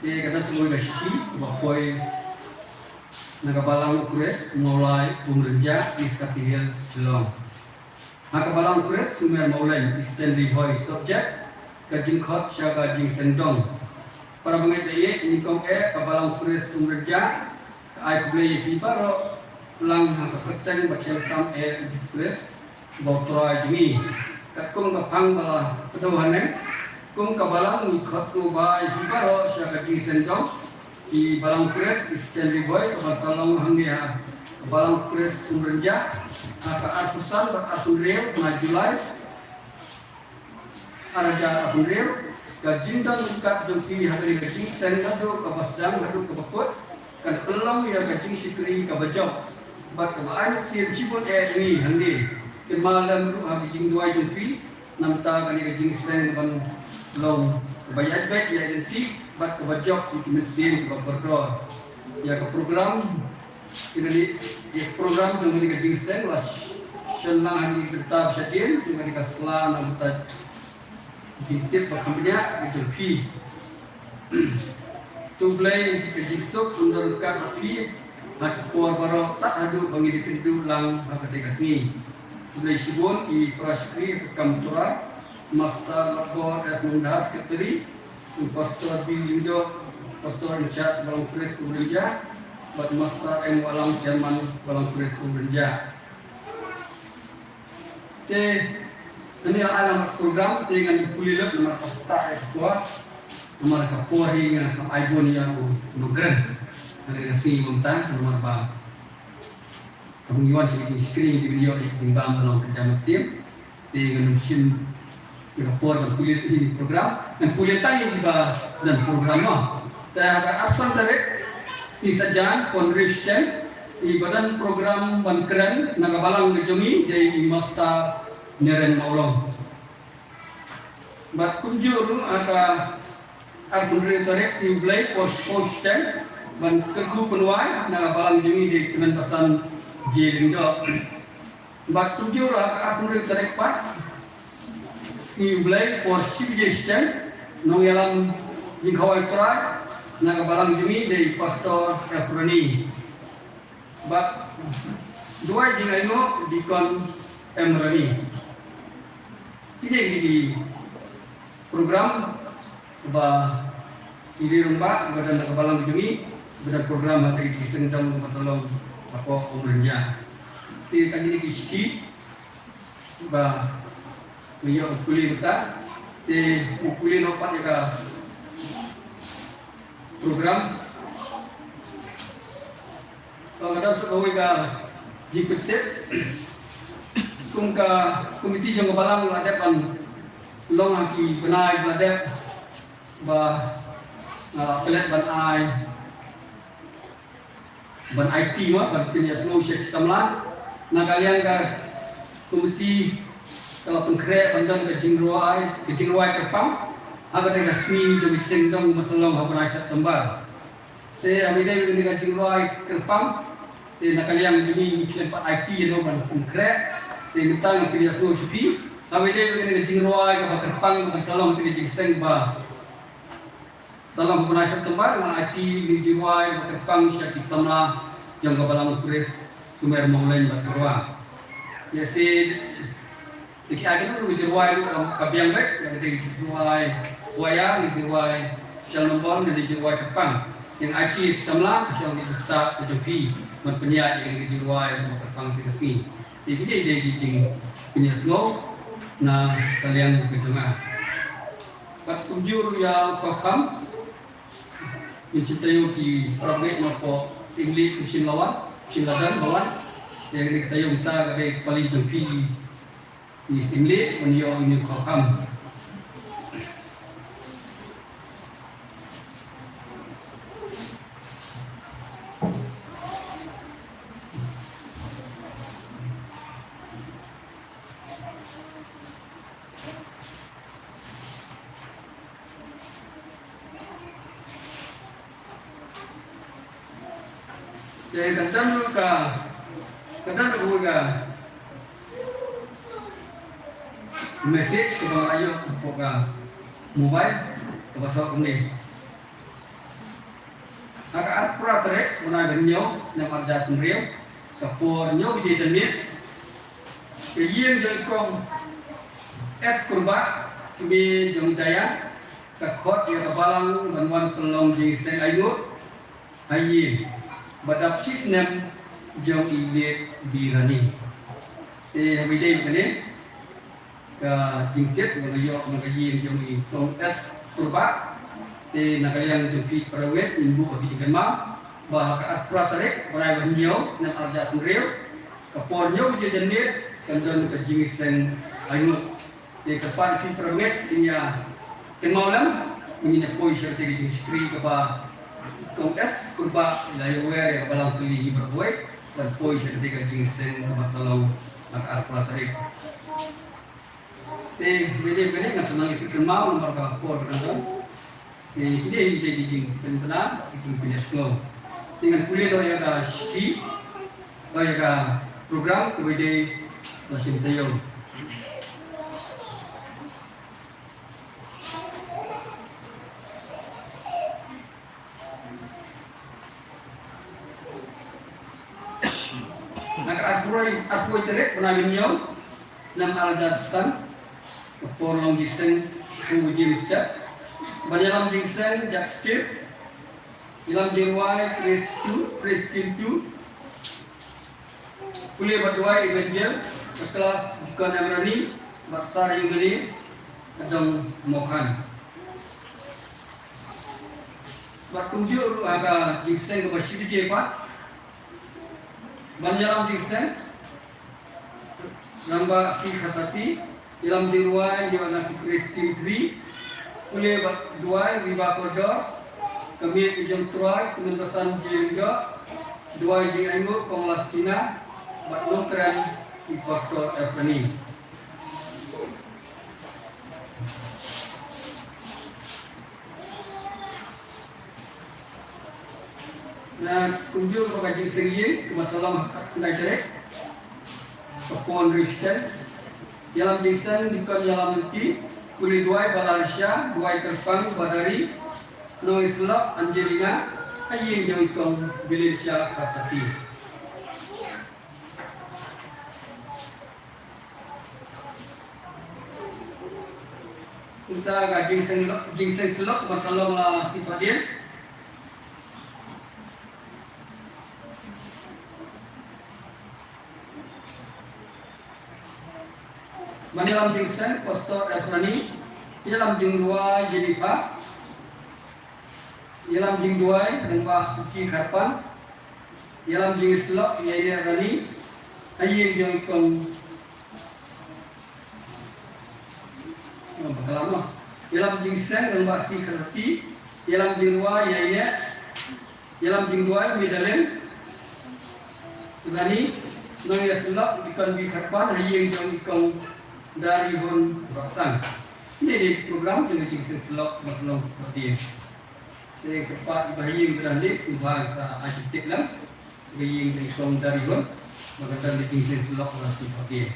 Te ka dang sngewbha ka shithi ba poi na ka Balang U Khrist Mawlai Umrynjah, East Khasi Hills, Shillong. Ha ka Balang U Khrist Sumer Mawleng, Eastern Ri Bhoi, subject ka jingkhot sha ka jingsengdong. Para bangeit ba ïeit, nyngkong eh ka Balang U Khrist Umrynjah ka ai khublei ïa phi baroh lang ha ka kyrteng bad kyrteng eh U Jisu Khrist ba U Trai jong ngi. Katkum ka phang ba la kdew haneng, kum ka balang ngi khot sngewbha ïa phi baroh sha ka jingsengdong. Ki Balang U Khrist Eastern Ri Bhoi kaba sa long hangne ha ka Balang U Khrist Umrynjah ha ka arphew san bad arphew hynriew bnai July, arhajar arphew hynriew, ka jingdon ryngkat jong phi ha kane ka jingseng naduh kaba sdang haduh kaba kut kan pynlong ïa ka jingshakri kaba jop bad kaba ai mynsiem shibun eh ïa ngi hangne. Kynmaw lem ruh ha ka jingduwai jong phi na bynta kane ka jingseng ban long kaba ïaid beit ïaid ryntih bad kaba jop ïa ki mynsiem kiba kordor. Ïa ka program Ïa kane ka program jong kane ka jingïaseng la shon lang ha kine ki bynta ba shadien, jong kane ka sla na ka bynta jingtip ba kham bniah ka jong phi. To U Blei ka jingsuk un don ryngkat bad phi ha ki por baroh tad haduh ba ngin ïakynduh lang ha kata ka sngi. To U Blei shibun ïa ki para shakri ha ka kam Torah, Master Labor S Mengdahar, Secretary, Pastor B Lyngdoh, Pastor in charge Balang Khrist Umrynjah, bad Master M Wahlang, Chairman Balang Khrist Umrynjah. Te, kane la ai lang program, te ngan ïa pule lut namar ka ktah ïa ka por, namar ka por hi ngan kham ai bun ïa u nongkren. Ngan ïa sngi mynta, namar ba ka bun ïa wan sha ki jingshakri, ki bun ïa ki jingbam ba long ka jam siem. Te ngan ym shim ïa ka por ban pule ïa kine ki program, ngan pule tang ïa kiba don program mo. Te ha ka arphew san tarik, sngi Saitjaiñ, pon hynriew shiteng, iba don program ban kren na ka balang ka jong ngi dei i Master Naren Mawlong. Bad kumjuh ruh ha ka arphew hynriew tarik, sngi U Blei, por shiphew shiteng, ban kyrkhu pynwai na ka balang jong ngi dei i Kmen Basan J Lyngdoh. Bad kumjuh ruh ha ka arphew hynriew tarik pat, sngi U Blei, por shi baje shiteng, nongïalam jingkhawai Trai na ka balang jong ngi dei i Pastor F Rani. Bad duwai jingainguh Deacon M Rani. Kine ki dei ki program ba ki dei rangbah ba don ha ka balang jong ngi, ba don program ha kata ka jingïaseng dong ba sa long hapoh Umrynjah. Te tang kine ki shithi ba ngi ïoh pule mynta, te ngi pule noh pat ïa ka program. Ba ka dang shu kawei ka jingpyntip. Kum ka komiti jong ka balang la dep ban long ha ki bnai ba la dep ba nga la pynleit ban ai, ban aiti mo, ban pynïasngew sha ki samla. Na ka liang ka komiti ka la pynkhreh ban don ka jingrwai, ka jingrwai kyrpang ha kata ka sngi jong ka jingïaseng dong ba sa long ha u bnai September. Te ha kaba ïadei bad kane ka jingrwai kyrpang, te na ka liang jong ngi ngi khlem pat aiti ïano ban pynkhreh. Te mynta ngan pynïasngew sha phi ha kaba ïadei bad kane ka jingrwai kaba kyrpang kaba sa long ha kata ka jingïaseng ba sa long ha u bnai September, ngan aiti ïa kane ka jingrwai kaba kyrpang sha ki samla jong ka Balang Khrist Sumer Mawleng bad Kyrwa. Ïa shisha Te ki ai kano kano ka jingrwai ruh ka biang beit, ïa kata ka jingrwai waya, ka jingrwai shal nombor, ka jingrwai kyrpang. Ïa nga aiti ïa ki samla, ka shong ïa ka stad ka jong phi ban pynïaid ïa kata ka jingrwai kaba kyrpang ha kata ka sngi. Te kine dei ki jingpynïasngew na ka liang ka jong nga. Bad kumjuh ruh ïa u Khawkham, ngin sa taïew ki para bangeit napoh Syiemlieh, kum shym la wan, kum shym la don ba wan. Ïa kane ka taïew mynta ka dei ka pali jong phi. Ngi Syiemlieh, ban ïoh ïa une u Khawkham. Te ka don ruh ka, ka don ruh ka message kaba nga la ïoh hapoh ka mobile kaba thoh kumne. Ha ka arphew phra tarik bnai ba hynñiew, snem ar hajar arphew hynriew, ka por hynñiew baje janmiet, ka ïing jong i Kong S Kurbah, kmie jong i Daya, ka khot ïa ka balang ban wan pynlong jingïaseng ainguh ha ïing ba dap shi snem jong i Late Birani. Te ha kaba ïadei bad kane ka jingtip ba nga ïoh na ka ïing jong i Kong S Kurbah, te na ka liang jong phi para bangeit ngin buh ïa ka jingkynmaw ba ha ka arphew phra tarik bnai ba hynñiew, snem ar hajar arphew hynriew, ka por hynñiew baje janmiet kan don ka jingïaseng ainguh. Te kyrpad ïa phi para bangeit ngin ïa kynmaw lem, ngin ïa poi sha kata ka jingshakri kaba Kong S Kurbah la ïa wer ïa ka balang tylli hi baroh kawei, ban poi sha kata ka jingïaseng kaba sa long ha ka arphew phra tarik. Te mynta kane ngan sa nang ïa phi kynmaw namar ka por ka dang don. Te kine hi dei ki jingpynbna, ki jingpynïasngew. Te ngan pule noh ïa ka shithi, ba ïa ka program kaba dei la shim taïew. Na ka arphew, arphew tarik bnai June, nam arhajar san, ka por long jingïaseng, u James Jack. Ban ïalam jingïaseng Jack Steve. Ïalam jingrwai Chris two, Christine two. Pule bad duwai Evangel, ka klas Deacon Emrani, bad Sar Yungani, ka dong Mokhan. Bad kumjuh ruh ha ka jingïaseng kaba shi baje pat. Ban ïalam jingïaseng Rangbah C Kharsati, ïalam jingrwai ïoh na ki Christine three, pule bad duwai Riba Kordor, ka miet ka jong Trai, tymmen basan jingïoh, duwai jingainguh Kong Lastina, bad nongkren i Pastor Ephraim. Na kumjuh ruh ka jingïaseng ïing, ka ban sa long ha ka khyndai tarik, ka por hynriew shiteng. Ïalam jingïaseng Deacon Ïalam Lynti, pule duwai Balarisha, duwai kyrpang Badari, nongïasyllok Angelina, ha ïing jong i Kong Valencia Kharsati. Kumta ka jingïaseng, jingïaseng syllok ban sa long la shi thohdieng. Ban ïalam jingïaseng Pastor Ephraim, ïalam jingrwai Jennifer, ïalam jingduwai Rangbah Uki Kharpan, ïalam jingïasyllok ïa i Rani, ha ïing jong i Kong, oh, bakla mo. Ïalam jingïaseng Rangbah C Kharsati, ïalam jingrwai ïa i, ïalam jingduwai Midalen Rani, nongïasyllok Deacon B Kharpan, ha ïing jong i Kong Darihun Rosang. Ine i program jong ka jingïaseng syllok ba sa long shi thohdieng. Te kyrpad iba ha ïing ba dang leit, sngewbha sa ai tip lang. Ba ïing ba i Kong Darihun, ba kan don ka jingïaseng syllok ba la shi thohdieng.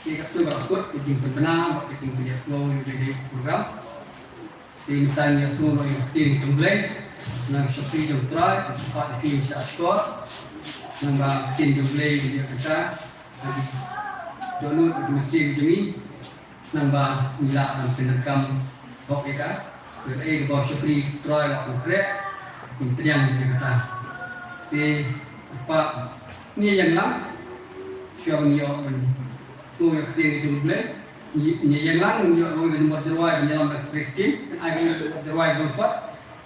Te katto ba la kut ka jingpynbna bad ka jingpynïasngew ïa u dei dei program. Te mynta ngi ïasngew noh ïa ka ktien jong U Blei. Na ka shakri jong U Trai, ka sngewbha ïa ki sha shkor. Nangba ka ktien jong U Blei ka ïa kata. Dohnud ka mynsiem jong ngi. Nangba ngi lah ban pyndonkam hok ïa ka. Ïa kaei kaba u shakri U Trai u la pynkhreh. Ngin pdiang ïa kata. Te pat ngi ïeng lang. Shuwa ban ïoh ban sngew ïa ka ktien jong U Blei. Ngi, ngi ïeng lang, ngi ïoh kawei ka nombor jingrwai ban ïalam da Christine, ai kawei ka nombor jingrwai ban pat,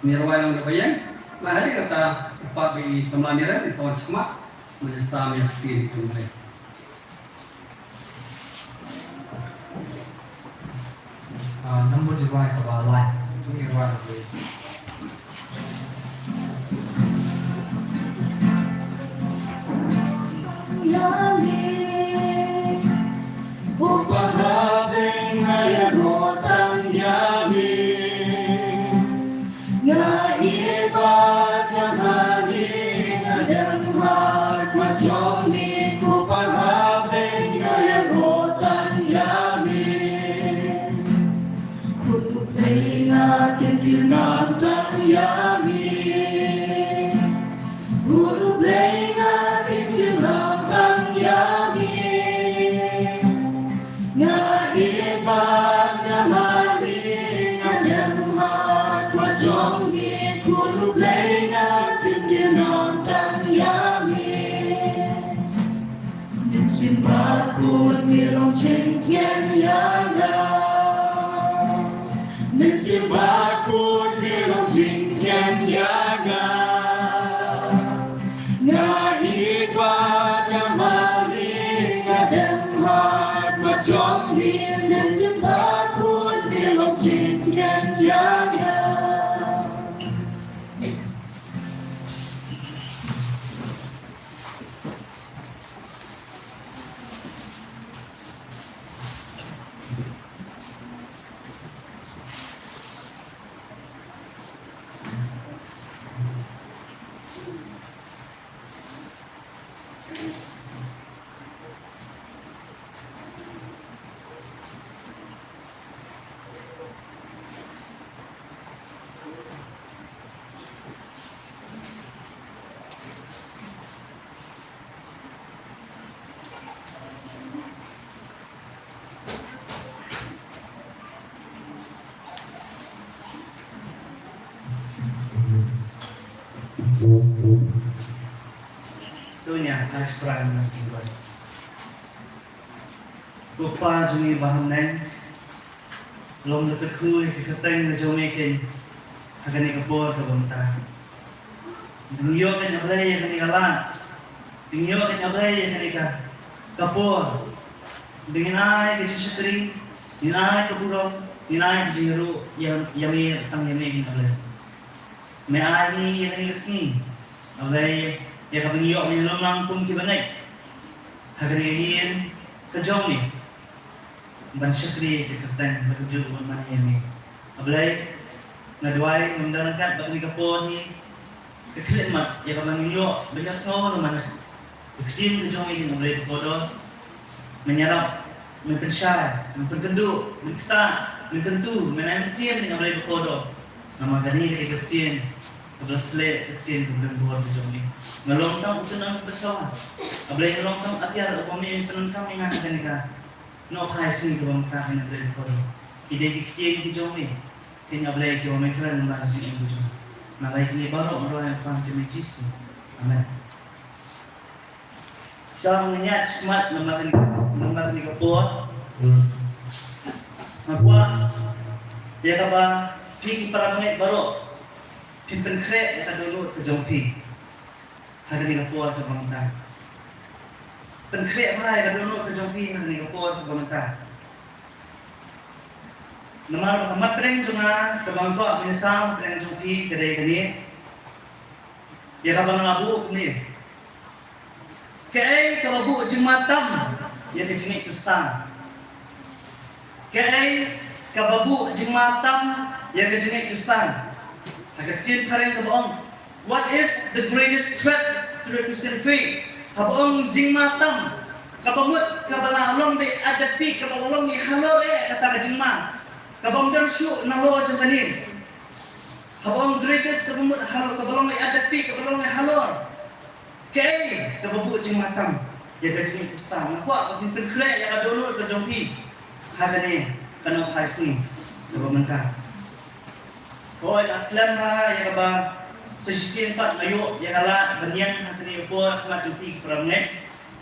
ngi rwai lang da ba ïeng. Lada ha kata, pat ba i samla Niran, i sa wan shakhmat, ban ïasam ïa ka ktien jong U Blei. Ah, nombor jingrwai kaba lai, to ngi rwai da ba ïeng. Ïa me, u pahabeng nga ïaroh tang ïa me. Nga ïeit bad nga mane, nga dem ha khmat jong me, u pahabeng nga ïaroh tang ïa me. Khun U Blei nga kyntiew nam tang ïa me. Khun U Blei nga kyntiew nam tang ïa me. Nga ïeit bad nga mane, nga dem ha khmat jong me. Khun U Blei nga kyntiew nam tang ïa me. Mynsiem Bakhuid me long jingthiang ïa nga. Mynsiem Bakhuid me long jingthiang ïa nga. Nga ïeit bad nga mane, nga dem ha khmat jong me. Mynsiem Bakhuid me long jingthiang ïa nga. Extra ng jingwan. Ko Pa jong ngi ba ha bneng, long da ka kyrteng ka jong me kin ha kane ka por kaba mynta. Dang ïoh kin A Blei ïa kane ka lad. Dang ïoh kin A Blei ïa kane ka ka por. Dang ai ka jingshakri, dang ai ka burom, dang ai ka jingïaroh ïa ïa me, tang ïa me kin A Blei. Me ai ngi ïa kane ka sngi, A Blei, ïa kaba ngi ïoh ngi lum lang kum kiba ngeit ha kane ka ïing ka jong ngi ban shakri ïa ka kyrteng bad ka jingmane ïa me. A Blei, nga duwai ngam don ryngkat ba kane ka por hi ka khyllipmat ïa kaba ngi ïoh ban ïohsngew na man ka ktien ka jong me, ïa U Blei bakordor. Men ïarap, men pynshai, men pynkynduh, men ktah, men kyntu, men ai mynsiem, ïa U Blei bakordor. Namar kane ka dei ka ktien kaba la sleh, ka ktien kaba don bor ka jong me. Nga long tang u tnam kaba sawa. A Blei, nga long tang atiar uba me pyndonkam ïa nga ha kane ka nohphai sngi kaba mynta, ïa U Blei bakordor. Ki dei ki ktien ki jong me, ïa U Blei, kiba me kren lyngba ka jingim ka jong me. Nga duwai kine baroh, nga duwai ha ka kyrteng U Jisu. Amen. Sha ngin ïaid shakhmat namar kane, namar kane ka por. Nga kwah ïa kaba phi ki para bangeit baroh phin pynkhreh ïa ka dohnud ka jong phi ha kane ka por kaba mynta. Pynkhreh bha ïa ka dohnud ka jong phi ha kane ka por kaba mynta. Namar ba ka mat pdeng jong nga kaba nga kwah ban ïasam ha pdeng jong phi ka dei kane. Ïa kaba nga la buh kumne. Kaei kaba buh jingma tam ïa ka jingngeit Khristan? Kaei kaba buh jingma tam ïa ka jingngeit Khristan? Ha ka ktien phareng kaba ong, what is the greatest threat to the Christian faith? Haba ong jingma tam, kaba mut kaba la long beit adapti, kaba la long beit halor eh kata ka jingma. Kaba ym don shuh nalor jong kane. Haba ong greatest, kaba mut halor, kaba long beit adapti, kaba long beit halor. Kaei kaba buh jingma tam ïa ka jingngeit Khristan? Nga kwah ba phin pynkhreh ïa ka dohnud ka jong phi ha kane ka nohphai sngi kaba mynta. Hooid, la slem bha ïa kaba sa shisien pat nga ïoh ïa ka lad ban ïeng ha kane ka por ha khmat jong phi ki para bangeit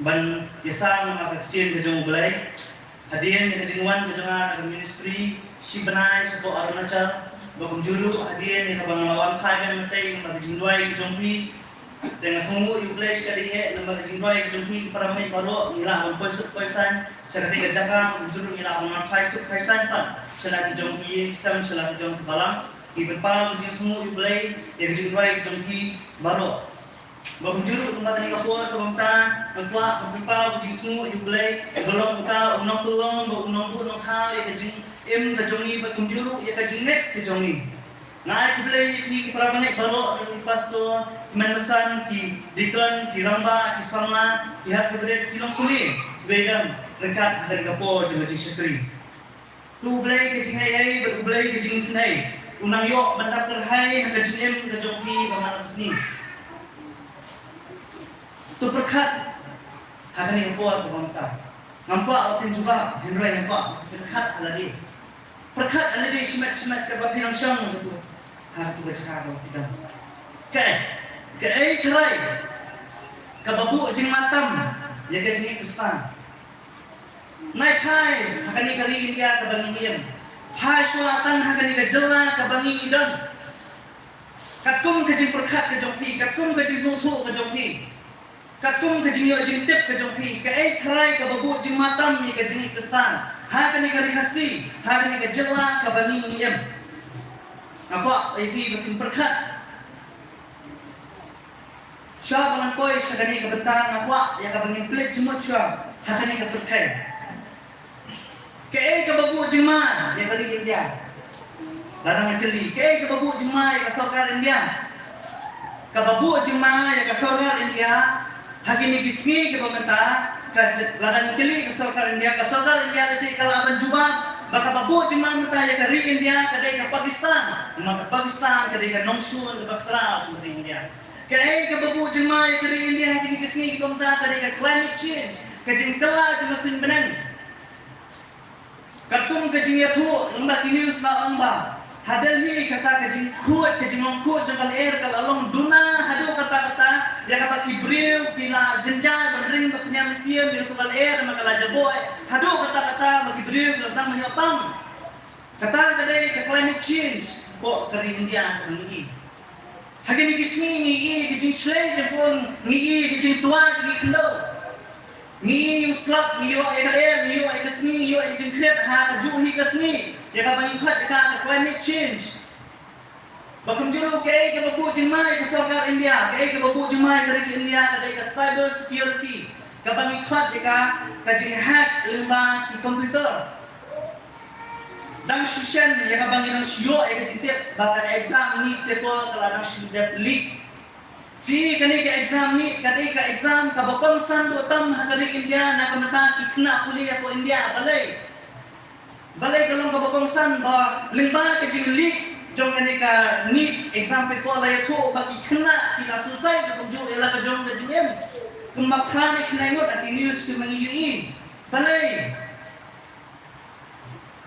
ban ïasam ha ka ktien ka jong U Blei. Hadien ïa ka jingwan ka jong nga ha ka ministry shi bnai shapoh Arunachal, ba kumjuh ruh hadien ïa kaba nga la wan phai ban mynta ïa ka jingduwai ka jong phi. Te nga sngewnguh ïa U Blei shikatdei eh, namar ka jingduwai ka jong phi ki para bangeit baroh ngi lah ban poi suk poi saiñ sha katei ka jaka, kumjuh ruh ngi lah ban wan phai suk phai saiñ pat sha la ki jong ki ïing ki sem, sha la ki jong ki balang. Ngi pynpaw ka jingsngewnguh ïa U Blei ïa ka jingduwai ka jong phi baroh. Ba kumjuh ruh namar kane ka por kaba mynta, nga kwah ban pynpaw ka jingsngewnguh ïa U Blei uba long uta u nongpynlong bad u nongbuh nongthaw ïa ka jingim ka jong ngi bad kumjuh ruh ïa ka jingngeit ka jong ngi. Nga ai khublei ïa phi ki para bangeit baroh, ki pastor, ki hynmen ki san, ki deacon, ki rangbah, ki samla, ki hep ki barit, ki longkmie kiba ïadon ryngkat ha kane ka por jong ka jingshakri. To U Blei ka jingai ei bad U Blei ka jingisynei un nang ïoh ban dap kyrhai ha ka jingim ka jong phi ba man la ka sngi. To pyrkhat ha kane ka por kaba mynta. Ngam kwah ba phin jubab, hynrei ngam kwah ba phin pyrkhat ha lade. Pyrkhat ha lade shimet shimet kaba phin nang shong ha kato, ha kato ka jaka kaba phi don. Kaei, kaei tharai kaba buh jingma tam ïa ka jingngeit Khristan? Nai phai ha kane ka ri India kaba ngi im. Phai shuwa tang ha kane ka jylla kaba ngi don. Katkum ka jingpyrkhat ka jong phi, katkum ka jingsngewthuh ka jong phi, katkum ka jingïoh jingtip ka jong phi, kaei tharai kaba buh jingma tam ïa ka jingngeit Khristan ha kane ka ri Khasi, ha kane ka jylla kaba ngi im? Nga kwah ïa phi ba phin pyrkhat. Shuwa ba ngan poi sha kane ka bynta, nga kwah ïa kaba ngin peit jingmut shuwa ha kane ka pyrthei. Kaei kaba buh jingma ïa ka ri India? Lada nga kylli, kaei kaba buh jingma ïa ka sorkar India? Kaba buh jingma ïa ka sorkar India ha kine ki sngi kiba mynta, ka, lada nga kylli ka sorkar India, ka sorkar India lehse ka lah ban jubab ba kaba buh jingma mynta ïa ka ri India ka dei ka Pakistan. Namar ka Pakistan ka dei ka nongshun kaba khraw jong ka ri India. Kaei kaba buh jingma ïa ka ri India ha kine ki sngi kiba mynta? Ka dei ka climate change, ka jingkylla jong ka suiñ bneng. Katkum ka jingïathuh lyngba ki news la ong ba Ha Delhi kata ka jingkhuid, ka jinglong khuid jong ka lyer ka la long duna haduh katta katta ïa kaba ki briew ki la jynjar ban ring ba pynïam siem ïa ka lyer, namar ka la jaboh haduh katta katta ba ki briew ki la sdang ban ïoh pang. Kata ka dei ka climate change hapoh ka ri India ka ngi. Ha kine ki sngi ngi ïohi ka jingshlei jingpun, ngi ïohi ka jingtwa jong ki khyndew. Ngi ïohi u slap, ngi ïohi ïa ka lyer, ngi ïohi ïa ka sngi, ngi ïohi ïa ka jingkhriat ha kajuh hi ka sngi. Ïa kaba ngi khot ïa ka climate change. Ba kumjuh ruh kaei kaba buh jingma ïa ka sorkar India, kaei kaba buh jingma ïa ka ri India ka dei ka cyber security. Kaba ngi khot ïa ka, ka jinghack lyngba ki computer. Dang shu shen ïa kaba ngi dang shu ïoh ïa ka jingtip ba ka exam NEET paper ka la dang shu dep leak. Phi, kane ka exam NEET ka dei ka exam kaba kongsan duh tam ha ka ri India na ka bynta ki khynnah pule hapoh India. Balei? Balei ka long kaba kongsan? Ba lyngba ka jingleak jong kane ka NEET exam paper la ïathuh ba ki khynnah ki la suicide, kumjuh ïa la ka jong ka jingim. Kumba phra ne khyndai ngut ha ki news kumba ngi ïohi. Balei?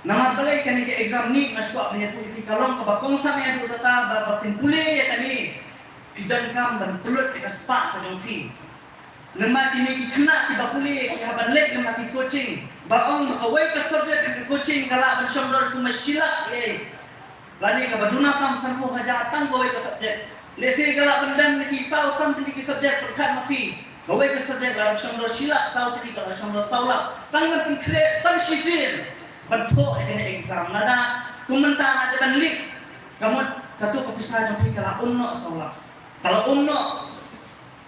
Namar balei? Kane ka exam NEET nga shu kwah ban ïathuh ïa phi ka long kaba kongsan ïa phi, kata ba, ba phin pule ïa kane phi donkam ban pynlut ïa ka spah ka jong phi. Lyngba kine ki khynnah kiba pule ki hap ban leit lyngba ki coaching, ba ong ba kawei ka subject ha ka coaching ka lah ban shong dor kumba shi lak ïa. Lane kaba duna tam sanphew hajar tang kawei ka subject. Lehse ka lah ban don na ki saw san tylli ki subject, pyrkhat ma phi. Kawei ka subject la dang shong dor shi lak, saw tylli ka la shong dor saw lak. Tang ban pynkhreh tang shisien ban thoh ïa kane exam. Lada kum mynta la dei ban leak, ka mut kato ka pisa jong phi ka la um noh saw lak. Ka la um noh.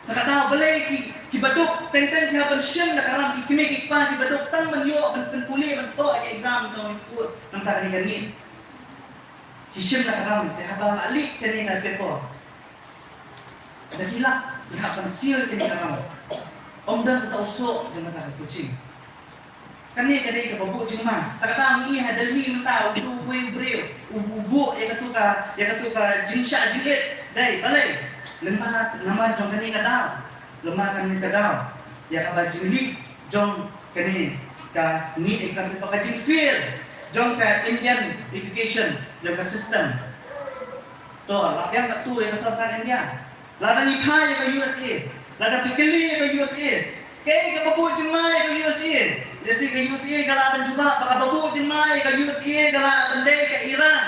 Te ka daw balei ki, kiba duk teng teng ki hap ban shim da ka ram, ki kmie ki kpa kiba duk tang ban ïoh ban pynpule ban thoh ïa ka exam, tang ban pule nangta kane ka NEET. Ki shim da ka ram, te haba la leak kane ka paper, da ki lak ki hap ban seal kane ka ram. Ym don kata u soh jong kata ka coaching. Kane ka dei kaba buh jingma. Te ka daw ngi ïohi ha Delhi mynta, u briew, u briew, u, u buh ïa katu ka, ïa katu ka jingshah jingit. Dei balei? Namar, namar jong kane ka daw. Namar kane ka daw. Ïa kaba jingleak jong kane ka NEET exam paper, ka jingfail jong ka Indian education, jong ka system. To, la biang katto ïa ka sorkar India. Lada ngi phai ïa ka U S A, lada phi kylli ïa ka U S A, kaei kaba buh jingma ïa ka U S A? Lehse ka U S A ka lah ban jubab ba kaba buh jingma ïa ka U S A ka lah ban dei ka Iran.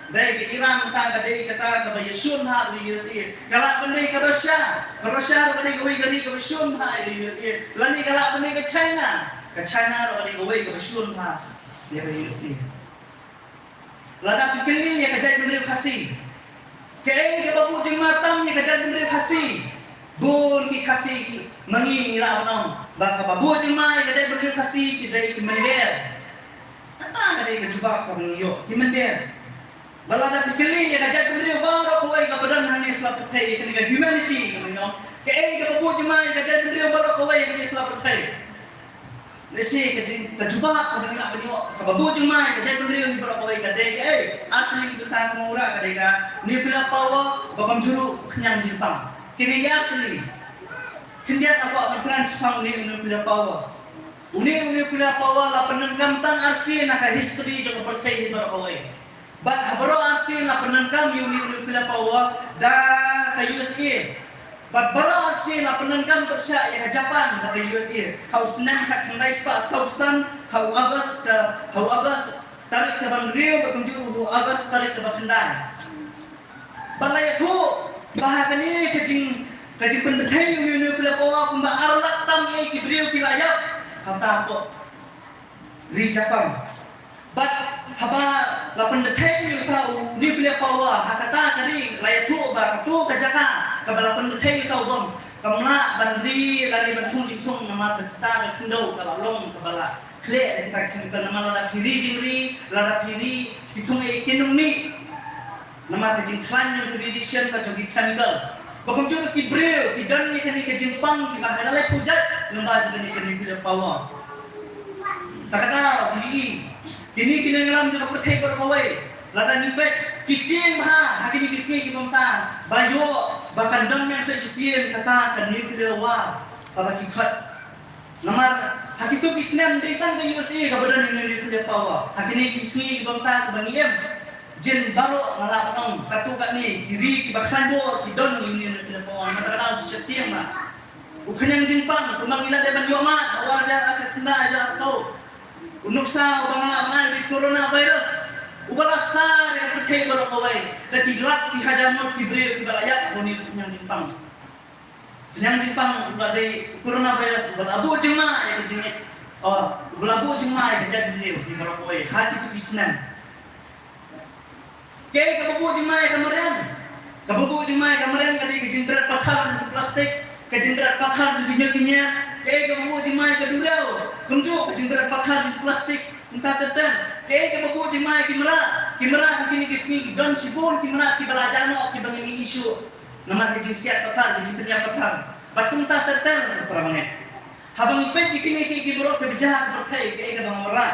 Dei ka Iran, tang ka dei kata kaba ïashun ha U S A. Ka lah ban dei ka Russia. Ka Russia ruh ka dei kawei ka ri kaba shun ha U S A. Lane ka lah ban dei ka China. Ka China ruh ka dei kawei kaba shun ha U S A. Lada phi kylli ïa ka jaitbynriew Khasi, kaei kaba buh jingma tam ïa ka jaitbynriew Khasi? Bun ki Khasi ki, ma ngi ngi lah ban ong ba kaba buh jingma ïa ka jaitbynriew Khasi ki dei ki mynder. Kata ka dei ka jubab kaba ngi ïoh, ki mynder. Ba lada phi kylli ïa ka jaitbynriew baroh kawei kaba don hangne sla pyrthei, ïa kane ka humanity kaba ngi ong, kaei kaba buh jingma ïa ka jaitbynriew baroh kawei hangne sla pyrthei? Lehse ka jing, ka jubab kaba ngi lah ban ïoh, kaba buh jingma ïa ka jaitbynriew hi baroh kawei ka dei kaei? Ar tylli ki bynta kumba ngi rah, ka dei ka nuclear power, ba kumjuh ruh khñiang jingpang. Kine ki ar tylli. Khyndiat nga kwah ban kren shaphang une u nuclear power. Une u nuclear power la pyndonkam tang arsien ha ka history jong ka pyrthei hi baroh kawei. Bad ha baroh arsien la pyndonkam ïa une u nuclear power da ka U S A. Bad baroh arsien la pyndonkam pyrshah ïa ka Japan da ka U S A. Ha u snem khatkhyndai spah sawphew san, ha u August, ha u August tarik kaba hynriew bad kumjuh u August tarik kaba khyndai. Bad la ïathuh ba ha kane ka jing, ka jingpynbthei ïa une u nuclear power kumba ar lak tam ïa ki briew ki la ïap. Hata hapoh ri Japan. Bad haba la pynbthei ïa uta u nuclear power ha kata ka ri, la ïathuh ba kato ka jaka kaba la pynbthei ïa uta u bom, kam lah ban ri lane ban thung jingthung namar ba kata ka khyndew ka la long kaba la khleh da kita ki chemical. Namar lada phi ri jingri, lada phi ri, phi thung ei, kin ym mih. Namar ka jingkhlaiñ jong ka radiation ka jong ki chemical. Ba kumjuh ki briew ki don ïa kane ka jingpang kiba ha la laiphew jait lyngba jong kane ka nuclear power. Te ka daw phi ïohi, kine ki nongïalam jong ka pyrthei baroh kawei, lada ngi peit, ki tieng bha ha kine ki sngi ki bynta ba ïoh ba kan don biang sa shisien kata ka nuclear war kaba ki khot. Namar ha kito ki snem dei tang ka U S A kaba don ïa ka nuclear power. Ha kine ki sngi ki bynta kaba ngi im, Jin baroh nga lah ban ong katto katne ki ri kiba khlaiñ bor ki don ïa une u Nephi Lapong, namar kata ka daw ki sheptieng ma u khñiang jingpang, kumba ngi la dei ban ïoh ma, ha u ar hajar arphew khyndai, hajar arphew. U nuksa uba nga lah ban ai, u coronavirus uba la sar ïa ka pyrthei baroh kawei, da ki lak ki hajar ngut ki briew kiba la ïap ha une u khñiang jingpang. Khñiang jingpang uba dei u coronavirus uba la buh jingma ïa ka jingngeit, oh, uba la buh jingma ïa ka jaitbynriew baroh kawei ha kito ki snem. Kaei kaba buh jingma ïa ka mariang? Kaba buh jingma ïa ka mariang ka dei ka jingbret pathar jong ki plastik, ka jingbret pathar jong ki ñiuh ki ñiah. Kaei kaba buh jingma ïa ka duriaw? Kumjuh ka jingbret pathar jong ki plastik. Kumta ter ter. Kaei kaba buh jingma ïa ki mrad? Ki mrad ha kine ki sngi ki don shibun ki mrad kiba la jah noh kiba ngim ïohi shuh namar ka jingsiat pathar, ka jingpynïap pathar. Bad kumta ter ter, para bangeit. Haba ngi peit ïa kine kiei kiei baroh kiba jia ha ka pyrthei, kaei kaba nga wanrah?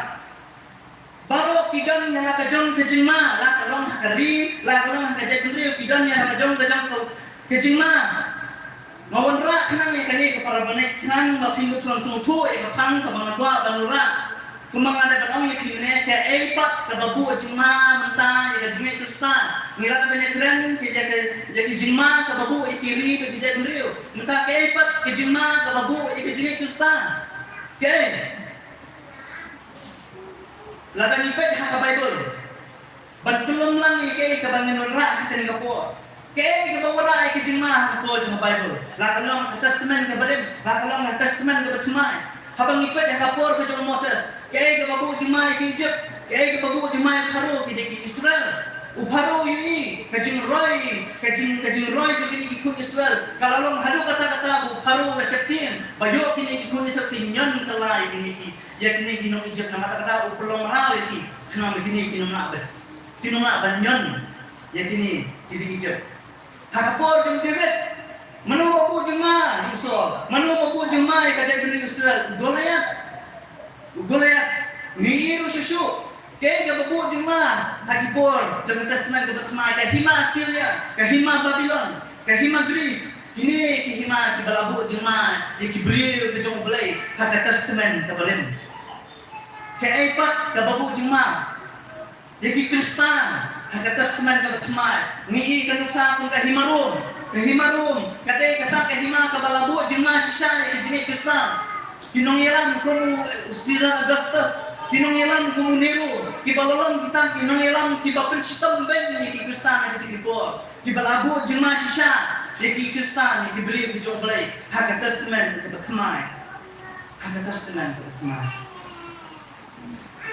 Baroh ki don ïa la ka jong ka jingma, la ka long ha ka ri, la ka long ha ka jaitbynriew, ki don ïa la ka jong ka jong ka, ka jingma. Nga wanrah khnang ïa kane ko para bangeit, khnang ba phin ïoh sngewthuh ïa ka phang kaba nga kwah ban wanrah. Kumba nga la dep ban ong ïa phi mynne, kaei pat kaba buh jingma mynta ïa ka jingngeit Khristan? Ngi la dep ban ïakren ïa ka, ïa ka jingma kaba buh ïa ki ri bad ki jaitbynriew. Mynta kaei pat ka jingma kaba buh ïa ka jingngeit Khristan? Kaei? Lada ngi peit ha ka Baibl, ban pynlong lang ïa kaei kaba ngin wanrah ha kane ka por. Kaei kaba wanrah ïa ka jingma ha ka por jong ka Baibl? La ka long ha ka Testament kaba rim, la ka long ha ka Testament kaba thymmai. Haba ngi peit ha ka por ka jong u Moses, kaei kaba buh jingma ïa ki Ijipt? Kaei kaba buh jingma ïa u Pharaoh, ki dei ki Israel? U Pharaoh u ïohi ka jingroi, ka jing, ka jingroi jong kine ki khun Israel ka la long haduh katta katta ba u Pharaoh u la sheptieng ba ïoh kine ki khun Israel kin ñion kylla ïa kine ki, ïa kine ki nong Ijipt, namar kata ka daw u pynlong mraw ïa ki, khnang ba kine kin ym lah ban, kin ym lah ban ñion ïa kine ki ri Ijipt. Ha ka por jong u David, mano ba buh jingma ïa u Saul? Mano ba buh jingma ïa ka jaitbynriew Israel? U Goliath. U Goliath. Ngi ïohi ruh shuh shuh kaei kaba buh jingma ha ki por jong ka Testament kaba thymmai, ka hima Assyria, ka hima Babilon, ka hima Greece. Kine ki hima kiba la buh jingma ïa ki briew ka jong U Blei ha ka Testament kaba rim. Kaei pat kaba buh jingma ïa ki Khristan ha ka Testament kaba thymmai? Ngi ïohi ka nuksa kum ka hima Rom. Ka hima Rom ka dei kata ka hima kaba la buh jingma shisha ïa ka jingngeit Khristan. Ki nongïalam kum u Caesar Augustus, ki nongïalam kum u Nero, kiba la long kita ki nongïalam kiba pynshitom beiñ ïa ki Khristan ha kata ka por, kiba la buh jingma shisha ïa ki Khristan, ïa ki briew ki jong U Blei ha ka Testament kaba thymmai. Ha ka Testament kaba thymmai.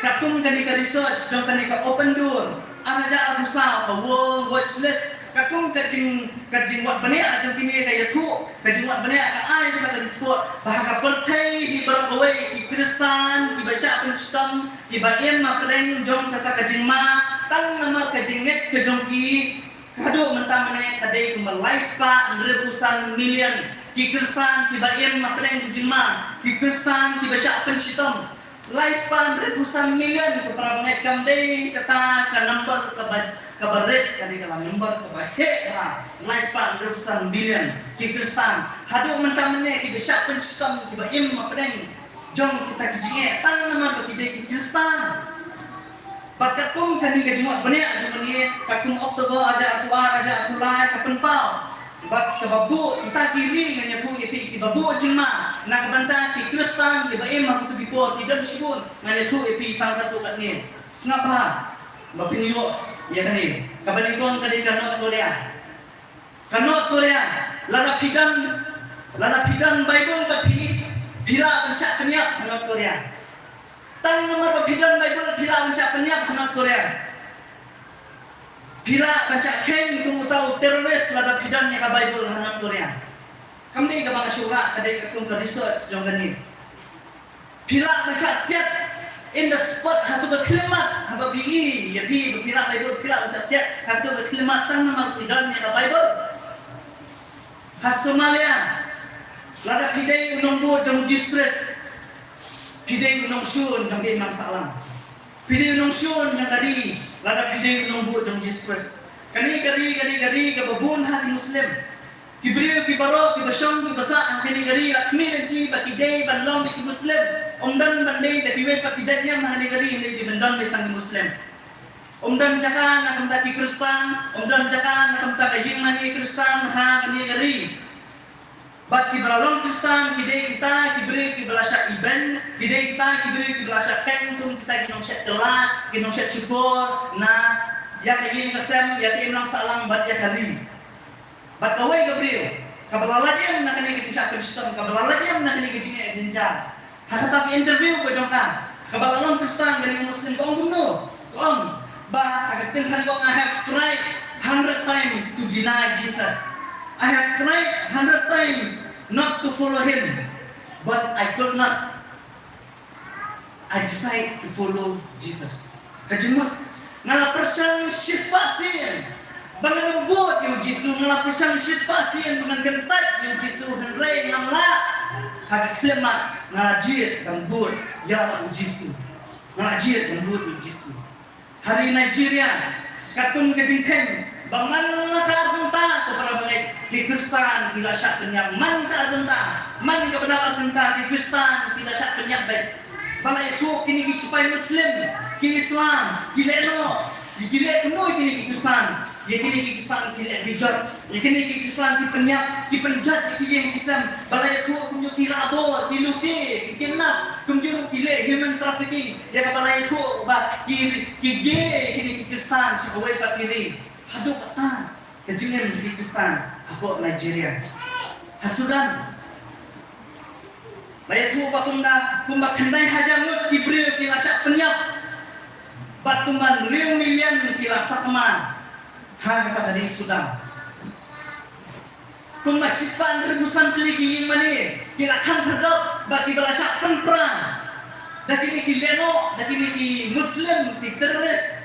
Katkum kane ka research jong kane ka Open Door ar hajar arphew saw, ka World Watch List, katkum ka jing, ka jingwad bniah jong kine, ka ïathuh, ka jingwad bniah ka ai jong ka report ba ha ka pyrthei hi baroh kawei ki Khristan kiba shah pynshitom, kiba im hapdeng jong kata ka jingma, tang namar ka jingngeit ka jong ki, haduh mynta mynne ka dei kumba lai spah hynriewphew san million ki Khristan kiba im hapdeng ka jingma, ki Khristan kiba shah pynshitom. Lai spah hynriewphew san million, ko para bangeit, kam dei kata ka number kaba, kaba rit, ka dei ka la number kaba heh bha. Lai spah hynriewphew san million ki Khristan haduh mynta mynne kiba shah pynshitom, kiba im hapdeng jong kita ki jingeh tang namar ba ki dei ki Khristan. Bad katkum kane ka jingwad bniah jong kane, katkum October ar hajar arphew ar, ar hajar arphew lai ka pynpaw, bad kaba buh kita ki ri, ngan ïathuh ïa phi, kiba buh jingma na ka bynta ki Khristan kiba im ha kito ki por ki don shibun. Ngan ïathuh ïa phi tang katto katne. Sngap bha ba phin ïoh ïa kane. Kaba nyngkong ka dei ka North Korea. Ka North Korea, lada phi don, lada phi don Baibl bad phi, phi lah ban shah pynïap ha North Korea. Tang namar ba phi don Baibl phi lah ban shah pynïap ha North Korea. Phi lah ban shah kheiñ kum uta u terrorist lada phi don ïa ka Baibl ha North Korea. Kam dei kaba nga shu rah, ka dei katkum ka research jong kane. Phi lah ban shah siat in the spot ha kato ka khyllipmat, haba phi i ïa phi ba phi rah Baibl, phi lah ban shah siat ha kato ka khyllipmat tang namar phi don ïa ka Baibl. Ha Somalia, lada phi dei u nongbuh jong u Jisu Khrist, phi dei u nongshun jong ka imlang sahlang. Phi dei u nongshun jong ka ri lada phi dei u nongbuh jong u Jisu Khrist. Kane ka ri, kane ka ri kaba bun ha ki Muslim. Ki briew kiba rah, kiba shong, kiba sah ha kane ka ri, la khmih lynti ba ki dei ban long beit ki Muslim. Ym don ban dei da kiwei pat ki jait niam ha kane ka ri, hynrei dei ban don beit tang ki Muslim. Um don jaka na ka bynta ki Khristan, um don jaka na ka bynta ka ïing mane Khristan ha kane ka ri. Bad kiba la long Khristan ki dei kita ki briew kiba la shah iban, ki dei kita ki briew kiba la shah kheiñ kum kita ki nongshet kylla, ki nongshet shukor na ïa ka ïing ka sem, ïa ka imlang sahlang bad ïa ka ri. Bad kawei ka briew kaba la lait im na kane ka jingshah pynshitom, kaba la lait im na kane ka jingeh jynjar. Ha kata ka interview ka jong ka, kaba la long Khristan kane ka Muslim, ka ong kumno? Ka ong ba ha ka ktien Khasi ka ong, "I have tried hundred times to deny Jesus. I have tried hundred times not to follow him, but I could not. I decide to follow Jesus." Ka jingmut, nga la pyrshang shispah sien ba ngan ym bud ïa u Jisu, nga la pyrshang shispah sien ba ngan kyntait ïa u Jisu, hynrei ngam lah. Ha ka khyllipmat nga la jied ban bud ïa u Jisu. Nga la jied ban bud ïa u Jisu. Ha ri Nigeria, katkum ka jingkheiñ ba man la ka ar kynta, ko para bangeit, ki Khristan ki la shah pynïap. Man ka ar kynta, man ka bynta ar kynta, ki Khristan ki la shah pynïap beit. Ba la ïathuh kine ki sipai Muslim, ki Islam ki leh noh, ki leh kumno ïa kine ki Khristan? Ïa kine ki Khristan ki leh bijot. Ïa kine ki Khristan ki pynïap, ki pynjot ïa ki ïing ki sem. Ba la ïathuh kumjuh ki rabor, ki lute, ki kidnap, kumjuh ruh ki leh human trafficking. Ïa kaba la ïathuh ba ki, ki gay ïa kine ki Khristan sha kawei pat ki ri. Haduh katta ka jingim ki Khristan hapoh Nigeria. Ha Sudan, la ïathuh ba kumba, kumba khyndai hajar ngut ki briew ki la shah pynïap. Bad kumba hynriew million ki la sakma ha kata ka ri Sudan. Kumba shispah hynriewphew san tylli ki ïing mane ki la khang khyrdop bad kiba la shah pynpra da kine ki lehnoh, da kine ki Muslim, ki terrorist.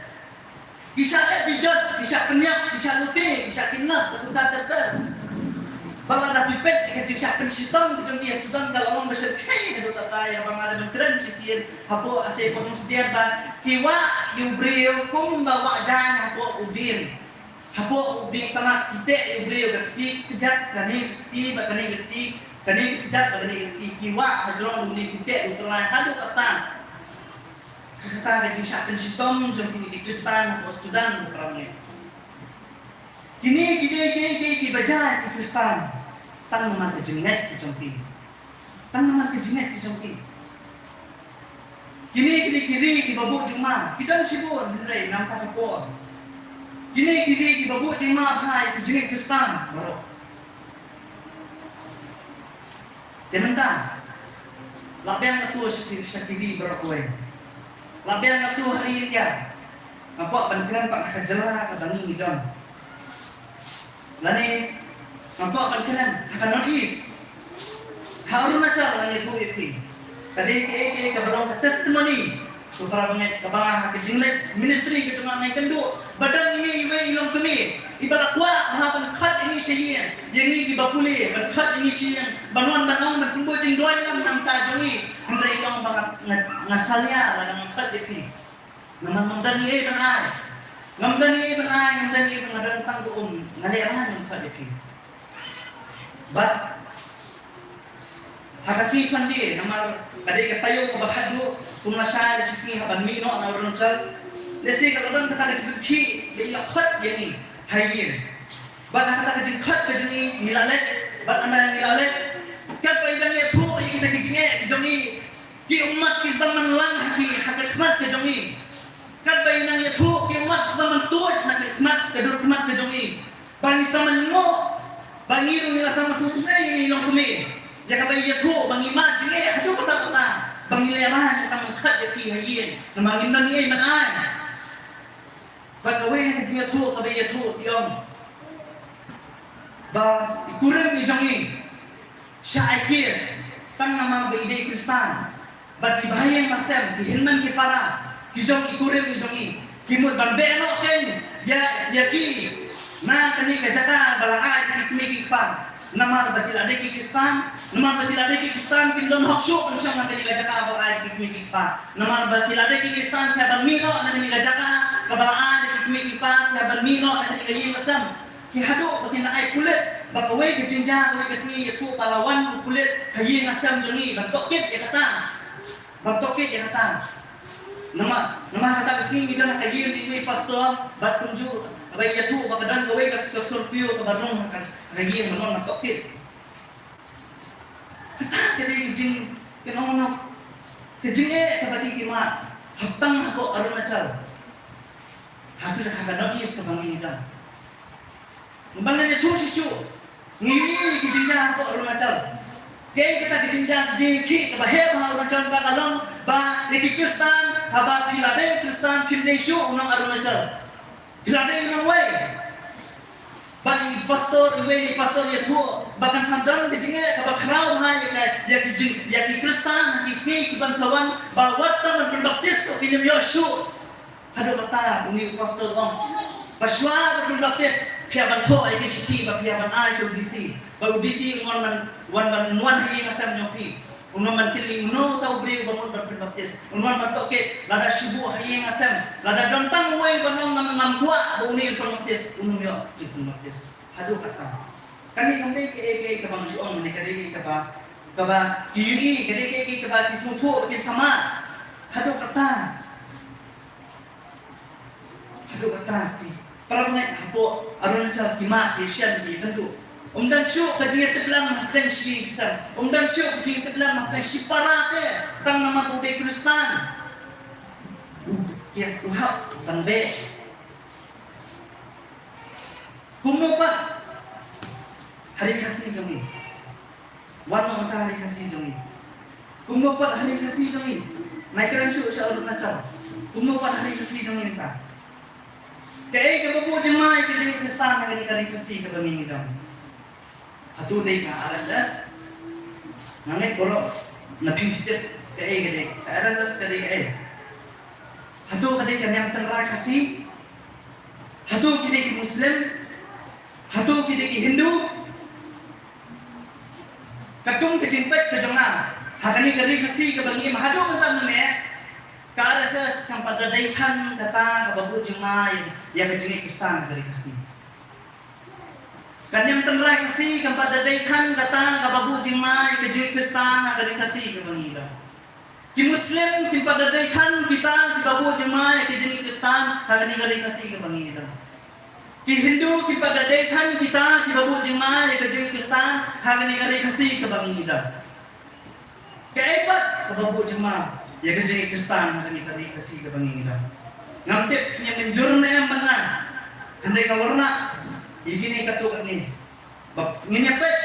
Ki shah leh bijot, ki shah pynïap, ki shah lute, ki shah kidnap, da kumta ter ter. Ba lada phi peit ïa ka jingshah pynshitom ka jong ki ha Sudan ka la long ba shyrkhei haduh katta, ïa kaba nga dang kren shisien hapoh, ha kata ka por sdang ba ki wah ïa u briew kumba wah jaiñ hapoh u dieng. Hapoh u dieng tang ki teh ïa u briew ka kti kjat, kane ka kti bad kane ka kti, kane ka kjat bad kane ka kti, ki wah ha jrong u dieng, ki teh u tyllai haduh katta. Kata ka jingshah pynshitom jong kine ki Khristan hapoh Sudan, ko para bangeit. Kine ki dei ki, ki, kiba jia ki Khristan tang namar ka jingngeit ka jong ki. Tang namar ka jingngeit ka jong ki. Kine ki dei ki ri kiba buh jingma, ki don shibun hynrei namar ka por. Kine ki ri kiba buh jingma bha ïa ki jingngeit Khristan baroh. Te mynta, la biang nga tu sha ki, sha ki ri baroh kawei. La biang nga tu ha ri India. Nga kwah ban kren pat ha ka jylla kaba ngi ngi don. Lane nga kwah ban kren ha ka North East. Ha Arunachal, lane tu ïa phi. Ka dei kaei kaei kaba long ka testimony. Ko para bangeit, kaba ha ka jingleit ministry ka jong nga nga ïakynduh ba don ine iwei i longkmie iba la kwah bha ban khot ïa ngi sha ïing, ïa ngi kiba pule, ban khot ïa ngi sha ïing, ban wan ban ong, ban pynbeit jingduwai na ka bynta jong ngi. Hynrei i ong ba nga, nga, nga salia lada nga khot ïa phi. Namar ngam don ei ei ban ai. Ngam don ei ei ban ai, ngam don ei ei ban, nga don tang ka um, nga lehraiñ ban khot ïa phi. Bad ha ka sngi Sunday, namar ka dei ka taïew kaba khatduh, kum lashai lashisngi haba mih noh na Arunachal, lehse ka la don kata ka jingpynkhih ba i la khot ïa ngi ha ïing. Bad ha kata ka jingkhot ka jong ngi, ngi la leit, bad ynda ngi la leit, katba i dang ïathuh ïa kita ki jingeh ki jong ngi, ki ummat ki sdang ban lang ha ki, ha ka khmat ka jong ngi. Katba i dang ïathuh, ki ummat ki sdang ban tuid na ka khmat, ka dur khmat ka jong ngi. Ba ngi sdang ban lyngngoh, ba ngi ruh ngi la sdang ban sngewsynei ïa ngi longkmie. Ïa kaba i ïathuh ba ngi mad jingeh haduh katta katta, ba ngi lehraiñ ban khot ïa phi ha ïing, namar ngim don ei ei ban ai. Bad kawei na ka jingïathuh kaba i ïathuh i ong ba i kurim i jong i shah ai case tang namar ba i dei Khristan. Bad ki bahaïing bahasem, ki hynmen ki para ki jong i kurim i jong i, ki mut ban beh noh kein ïa, ïa ki na kane ka jaka ba la ai ki kmie ki kpa. Namar ba ki la dei ki Khristan, namar ba ki la dei ki Khristan, kim don hok shuh ban shong ha kane ka jaka ba la ai ki kmie ki kpa. Namar ba ki la dei ki Khristan, ki hap ban mih noh na kane ka jaka kaba la ai ki kmie ki kpa, ki hap ban mih noh na kane ka ïing ka sem. Ki haduh ba kin da ai pulit, ba kawei ka jingjia, kawei ka sngi ïathuh ba la wan u pulit ha ïing ha sem jong ngi ban tohkit ïa kata. Ban tohkit ïa kata. Namar, namar kata ka sngi ngi don ha ka ïing jong iwei i pastor, bad kumjuh ba ïathuh ba ka don kawei ka, ka scorpio kaba rung ha ka, ha ka ïing ba mon na tohkit. Kata ka dei ka jing, ka nong nong, ka jingeh kaba dei ki mat, hapdeng hapoh Arunachal. Ha ka, ha ka North East kaba ngi don. Ban ngan ïathuh shuh shuh. Ngi ïohi ki jingjia hapoh Arunachal. Kaei kata ka jingjia, ka jingïakhih kaba heh ha Arunachal, kata ka long ba ïa ki Khristan, haba phi la dei Khristan phim dei shuh u nong Arunachal. Phi la dei u nongwei. Bad i pastor, iwei i pastor ïathuh ba kan sa don ka jingeh kaba khraw bha ïa ka, ïa ki jing, ïa ki Khristan ha ki sngi kiban sa wan, ba wat tang ban pynbaptis ruh kim ïoh shuh. Haduh katta une u pastor u ong ba shuwa ba pynbaptis, phi hap ban thoh ïa ki shithi, ba phi hap ban ai sha u D C, ba u D C un wan ban, wan ban wan ha ïing ha sem jong phi. Un wan ban kylli uno uta u briew uba mut ban pynbaptis. Un wan ban tohkit, lada shu buh ha ïing ha sem, lada don tang uwei uba ong ngam, ngam kwah ba une un pynbaptis, un ym ïoh jingpynbaptis. Haduh katta. Kane kam dei kaei kaei kaba nga shu ong, kane ka dei kaei kaba, kaba ki ïohi, ka dei kaei kaei kaba ki sngewthuh ba kin sa mad. Haduh katta. Haduh katta ki para bangeit hapoh Arunachal ki mad, ki shem, ki ïakynduh. Ym don shuh ka jingïatiplem hapdeng shi ïing shi sem. Ym don shuh ka jingïatiplem hapdeng shi para te. Tang namar ba u dei Khristan, u, ïa, u hap ban beh. Kumno pat ha ri Khasi jong ngi? Wan noh mynta ha ri Khasi jong ngi. Kumno pat ha ri Khasi jong ngi? Nai kren shuh sha Arunachal. Kumno pat ha ri Khasi jong ngi mynta? Kaei kaba buh jingma ïa ka jingïeit Khristan ha kane ka ri Khasi kaba ngi ngi don? Hato dei ka R S S? Nga ngeit baroh na phi phi tip kaei ka dei. Ka R S S ka dei kaei? Hato ka dei ka niam tynrai Khasi? Hato ki dei ki Muslim? Hato ki dei ki Hindu? Katkum ka jingpeit ka jong nga ha kane ka ri Khasi kaba ngi im haduh mynta mynne, ka R S S kam pat da dei than kata kaba buh jingma ïa ka jingïeit Khristan ha ka ri Khasi. Ka niam tynrai Khasi kam pat da dei than kata kaba buh jingma ïa ka jingïeit Khristan ha ka ri Khasi kaba ngi don. Ki Muslim kim pat da dei than kita kiba buh jingma ïa ka jingïeit Khristan ha kane ka ri Khasi kaba ngi don. Ki Hindu kim pat da dei than kita kiba buh jingma ïa ka jingïeit Khristan ha kane ka ri Khasi kaba ngi don. Kaei pat kaba buh jingma ïa ka jingïeit Khristan ha kane ka ri Khasi kaba ngi don? Ngam tip ngin mynjur ne em ban nang. Hynrei ka warna ïa kine katto katne. Ba ngin ïa peit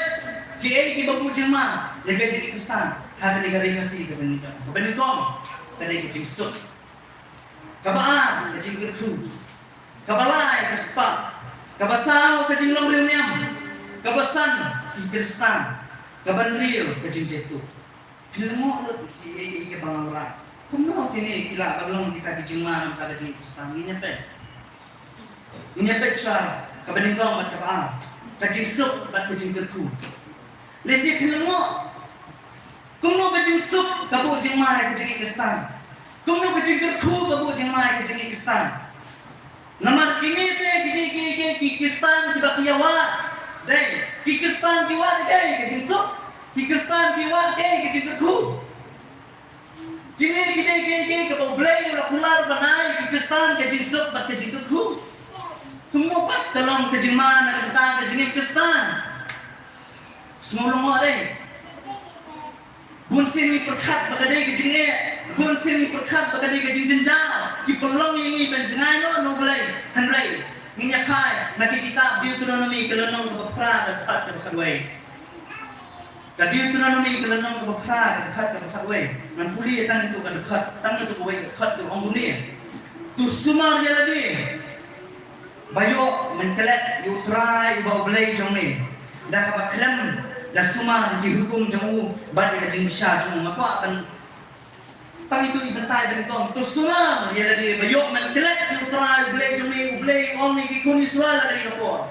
kiei kiba buh jingma ïa ka jingïeit Khristan ha kane ka ri Khasi kaba ngi don. Kaba nyngkong ka dei ka jingsuk. Kaba ar ka jingkyrkhu. Kaba lai ka spah. Kaba saw ka jinglong riewniam. Kaba san ki Khristan. Kaba hynriew ka jingjatuh. Phi lyngngoh lut ïa kiei kiei kiba nga wanrah. Kumno kine ki lah ban long kita ki jingma na ka bynta ka jingïeit Khristan? Ngin ïa peit. Ngin ïa peit shuwa kaba nyngkong bad kaba ar, ka jingsuk bad ka jingkyrkhu. Lehse phi lyngngoh, kumno ka jingsuk ka buh jingma ïa ka jingïeit Khristan? Kumno ka jingkyrkhu ka buh jingma ïa ka jingïeit Khristan? Namar kine te ki dei ki, ki, ki Khristan kiba ki ïa wad. Dei, ki Khristan ki wad ïa ka jingsuk. Ki Khristan ki wad ïa ka jingkyrkhu. Kine ki dei kiei kiei kaba U Blei u la kular ban ai ïa ki Khristan, ka jingsuk bad ka jingkyrkhu. Kumno pat ka long ka jingma na ka bynta ka jingïeit Khristan? Sngewlyngngoh dei. Bun sien ngi pyrkhat ba ka dei ka jingeh, bun sien ngi pyrkhat ba ka dei ka jingjynjar, ki pynlong ïa ngi ban jngai noh na U Blei. Hynrei ngin ïa phai na ki kitab Deuteronomi ka lynnong kaba phra, ka dkhot kaba khatwei. Ka Deuteronomi ka lynnong kaba phra, ka dkhot kaba khatwei. Ngan pule tang ïa kito ka dkhot, tang ïa kito kawei ka dkhot, ka ong kumne: To sumar ïa lade ba ïoh ban klet ïa U Trai uba U Blei jong me, da kaba khlem da sumar ïa ki hukum jong u bad ïa ka jingbishar jong u. Nga kwah ban tang ïa kito i bynta i bynta. To sumar ïa lade ba ïoh ban klet ïa U Trai U Blei jong me. U Blei u ong ïa ki khun Israel ha kane ka por.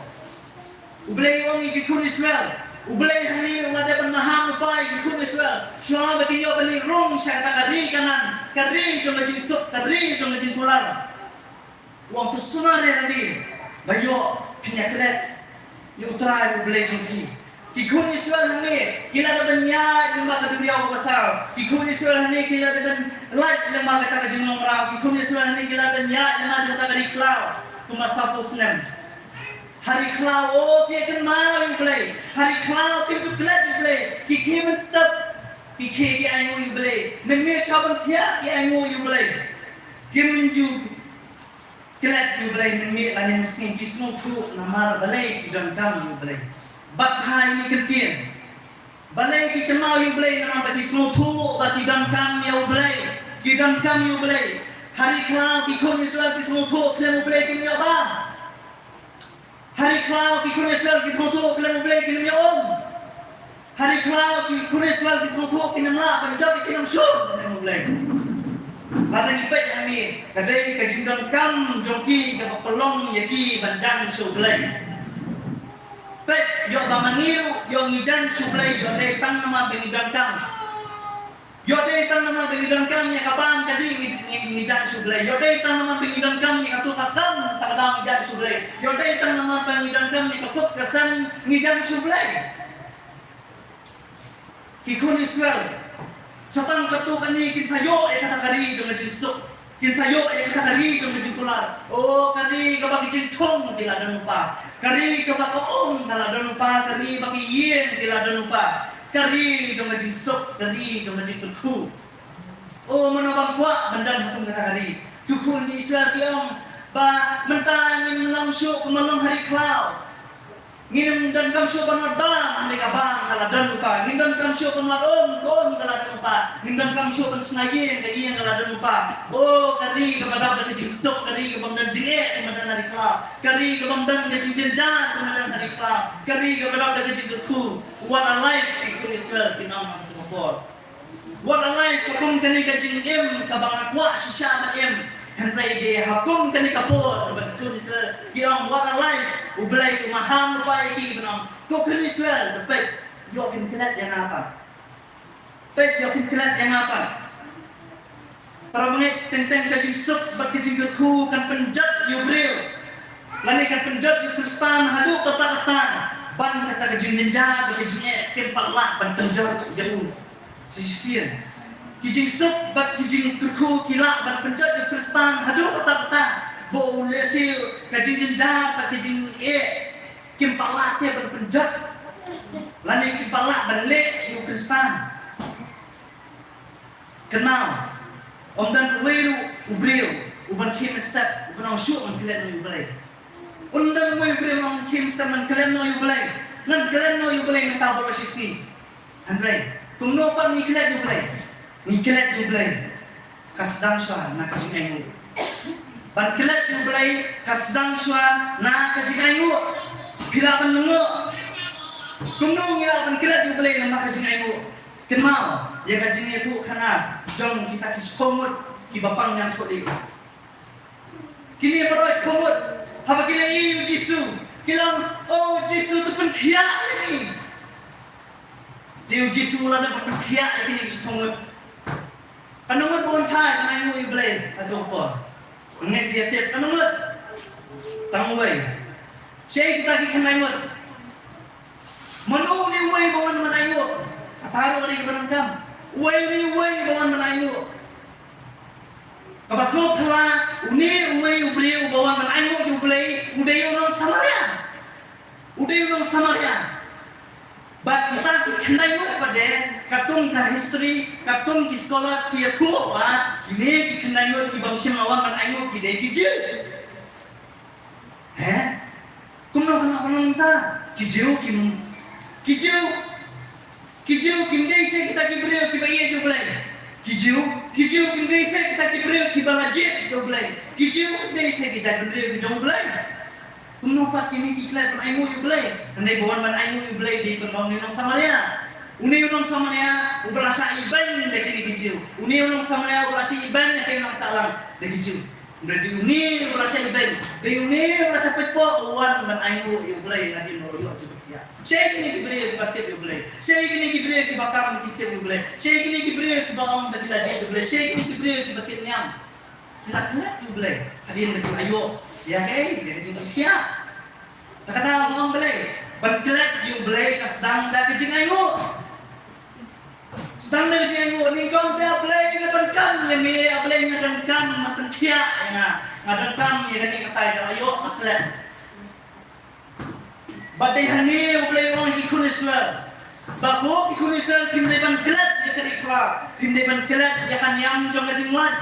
U Blei u ong ïa ki khun Israel. U Blei hangne u la dei ban maham lypa ïa ki khun Israel shuwa ba kin ïoh ban leit rung sha kata ka ri Kanaan, ka ri jong ka jingsuk, ka ri jong ka jingkular. U ong to sumar ïa lade ba ïoh phin ïa klet ïa U Trai U Blei jong phi. Ki khun Israel hangne ki la dei ban ïaid lyngba ka duriaw kaba saw. Ki khun Israel hangne ki la dei ban Lait lyngba kata ka jinglong mraw, ki khun Israel hangne ki la don ïa lyngba jong kata ka ri khlaw kumba sawphew snem. Ha ri khlaw, o, ki kynmaw ïa U Blei. Ha ri khlaw kim ju klet ïa U Blei. Ki khie mynstep, ki khie ki ainguh ïa U Blei. Mynmiet sha ban thiah ki ainguh ïa U Blei. Kim ju klet ïa U Blei mynmiet lane mynsngi, ki sngewthuh namar balei ki donkam ïa U Blei. Bad ha ine i kyntien, balei ki kynmaw ïa U Blei? Namar ba ki sngewthuh ba ki donkam ïa U Blei. Ki donkam ïa U Blei. Ha ri khlaw ki khun Israel ki sngewthuh khlem U Blei kim ïoh bam. Ha ri khlaw ki khun Israel ki sngewthuh khlem U Blei kim ïoh um. Ha ri khlaw ki khun Israel ki sngewthuh kim lah ban jop ïa ki nongshun khlem U Blei. Lada ngi peit hangne, ka dei ka jingdonkam jong ki kaba pynlong ïa ki ban jan sha U Blei. Peit, ïoh ba ma ngi ruh, ïoh ngi jan sha U Blei, ïoh dei tang namar ba ngi donkam. Ïoh dei tang namar ba ngi donkam ïa ka bam ka dih ngi, ngi, ngi jan sha U Blei. Ïoh dei tang namar ba ngi donkam ïa kato ka kam, tang ka daw ngi jan sha U Blei. Ïoh dei tang namar ba ngi donkam ïa ka kup ka sem ngi jan sha U Blei. Ki khun Israel, sa tang katto katne kin sa ïoh ïa kata ka ri jong ka jingsuk. Kin sa ïoh ïa kata ka ri jong ka jingkular. O, ka ri kaba ki jingthung ki la don lypa. Ka ri kaba ka um ka la don lypa. Ka ri ba ki ïing ki la don lypa. Ka ri jong ka jingsuk, ka ri jong ka jingkyrkhu. O, mano bym kwah ban don ha kum kata ka ri. Ki khun Israel ki ong ba mynta ngim long shuh kumba long ha ri khlaw. Ngim donkam shuh ban wad bam, hynrei ka bam ka la don lypa. Ngim donkam shuh ban wad um, ka um ka la don lypa. Ngim donkam shuh ban shna ïing, ka ïing ka la don lypa. O, ka ri kaba dap da ka jingsuk, ka ri kabym don jingeh kumba don ha ri khlaw. Ka ri kabym don ka jingjynjar kumba don ha ri khlaw. Ka ri kaba dap da ka jingkyrkhu. What a life ki khun Israel kin ong ha kato ka por. What a life, ha kum kane ka jingim kaba nga kwah shisha ban im. Hynrei dei ha kum kane ka por ba ki khun Israel ki ong, what a life, U Blei u maham lypa ïa ki ban ong. Ko khun Israel, to peit, ïoh kin klet ïa nga pat. Peit, ïoh kin klet ïa nga pat. Para bangeit, teng teng ka jingsuk bad ka jingkyrkhu kan pynjot ïa u briew. Lane kan pynjot ïa u Khristan haduh katta katta ban kata ka jingjynjar bad ka jingeh kim pat lah ban pynjot ïa u. Sa shisien, ki jingsuk bad ki jingkyrkhu ki lah ban pynjot ïa u Khristan haduh katta katta ba u lehse ka jingjynjar bad ka jingeh kim pat lah te ban pynjot lane kim pat lah ban leh ïa u Khristan. Kynmaw, ym don uwei ruh u briew uban khie mynstep uban ong shuh ngan klet noh ïa U Blei. Ym don uwei u briew uban khie mynstep ngan klet noh ïa U Blei. Ngan klet noh ïa U Blei mynta baroh shi sngi. Hynrei kumno pat ngi klet ïa U Blei? Ngi klet ïa U Blei ka sdang shuwa na ka jingainguh. Ban klet ïa U Blei ka sdang shuwa na ka jingainguh. Phi lah ban lyngngoh. Kumno ngi lah ban klet ïa U Blei na ka jingainguh? Kynmaw ïa ka jingïathuhkhana jong kita ki shiphew ngut kiba pang ñiangthohdieng. Kine baroh shiphew ngut, haba ki la ïohi ïa u Jisu, ki la ong, "O Jisu, to pynkhiah ïa ngi." Te u Jisu u la dep pynkhiah ïa kine ki shiphew ngut. Katno ngut ba wan phai ban ainguh ïa U Blei ha kato ka por? Ngeit phi ïa tip katno ngut? Tang uwei. Shaei kita ki khyndai ngut? Mano une uwei ba wan ban ainguh? Kata ruh ka dei kaba donkam. Uwei une uwei ba wan ban ainguh. Kaba sngewphylla, une uwei u briew ba wan ban ainguh ïa U Blei, u dei u nong Samaria. U dei u nong Samaria. Bad kita ki khyndai ngut pat de, katkum ka history, katkum ki scholars ki ïathuh ba kine ki khyndai ngut ki bym shym la wan ban ainguh ki dei ki Jiw. He? Kumno ka lah ban long kumta? Ki Jiw kim, ki Jiw, ki Jiw kim dei seh kita ki briew kiba ïeit ïa U Blei. Ki Jiw, ki Jiw kim dei seh kita ki briew kiba la jied ïa U Blei. Ki Jiw kim dei seh ki jaitbynriew ki jong U Blei. Kumno pat kine ki klet ban ainguh ïa U Blei? Hynrei ba wan ban ainguh ïa U Blei dei tang une u nong Samaria. Une u nong Samaria uba la shah ibeiñ da kine ki Jiw. Une u nong Samaria uba la shah ibeiñ da kine ki nong sahlang da ki Jiw. Hynrei dei une uba la shah ibeiñ, dei une uba la shah peit poh, u wan ban ainguh ïa U Blei hadien ba u la ïoh jingpynkhiah. Shaei kine ki briew kiba tip ïa U Blei? Shaei kine ki briew kiba kam ba ki tip ïa U Blei? Shaei kine ki briew kiba ong ba ki la jied ïa U Blei? Shaei kine ki briew kiba kit niam? Ki la klet ïa U Blei hadien ba ki la ïoh ïa kaei, ïa ka jingpynkhiah. Te ka daw ba ong Blei, ban klet ïa U Blei ka sdang da ka jingainguh. Tang da ka jingainguh, nyngkong te A Blei nga donkam ïa me, A Blei nga donkam, nga pynkhiah ïa nga, nga donkam ïa kane ka tai da aïu nga klet. Bad dei hangne U Blei u ong ïa ki khun Israel ba ko ki khun Israel phim dei ban klet ïa ka ri khla, phim dei ban klet ïa ka niam jong ka jinglait.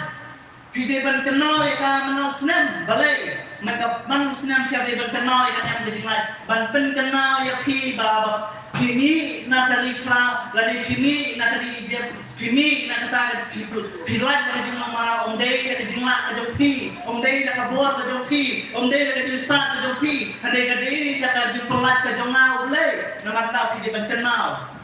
Phi dei ban kynmaw ïa ka man u snem, balei? Mynta man u snem phi dei ban kynmaw ïa ka niam ka jinglait, ban pynkynmaw ïa phi ba, ba phi mih na ka ri khla lane phi mih na ka ri Egypt, phi mih na kata ka, phi, phi lait na ka jinglong mara, ym dei da ka jinglah ka jong phi, ym dei da ka bor ka jong phi, ym dei da ka jingstad ka jong phi, hynrei ka dei da ka jingpynlait ka jong nga U Blei. Namar kata phi dei ban kynmaw.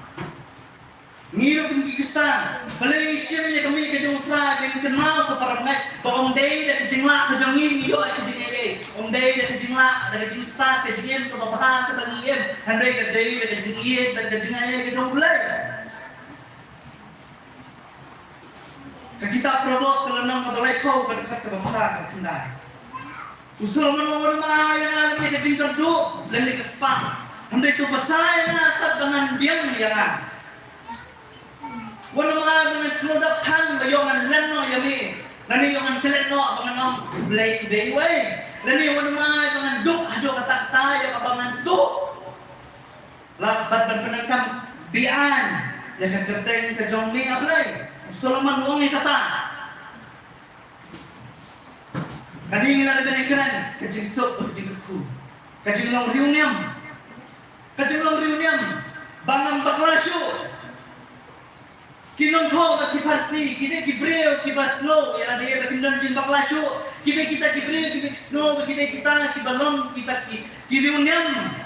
Ngi ruh kum ki Khristan, balei shim ïa ka mih ka jong U Trai, ban kynmaw ka para bangeit ba ym dei da ka jinglah ka jong ngi ngi ïoh ïa ka jingaiei, ym dei da ka jinglah, da ka jingstad, ka jingim kaba bha kaba ngi im, hynrei ka dei da ka jingïeit bad ka jingai ka jong U Blei. Ka kitab Proverb ka lynnong kaba laiphew, ka dkhot kaba phra, kaba khyndai. U Solomon u ong, wat nym ai ïa nga lymne ka jingkyrduh lymne ka spah, hynrei to bsa ïa nga tad ba ngan biang ïa nga. Wat nym ai ba ngan sngewdap than ba ïoh ngan len noh ïa me, lane ïoh ngan klet noh ba ngan ong U Blei u dei uei, lane wat nym ai ba ngan duk haduh katta katta ïa kaba ngan tuh. La bad ban pyndonkam biang ïa ka kyrteng ka jong me A Blei. U Solomon u ong ïa kata. Kane ngi la dep ban ïakren, ka jingsuk, ka jingkyrkhu, ka jinglong riewniam, ka jinglong riewniam ba ngam bakla shuh. Ki nongthoh bad ki Pharisi ki dei ki briew kiba sngew ïa lade ba kim don jingbakla shuh. Ki dei kita ki briew kiba sngew ba ki dei kita kiba long kita ki, ki riewniam.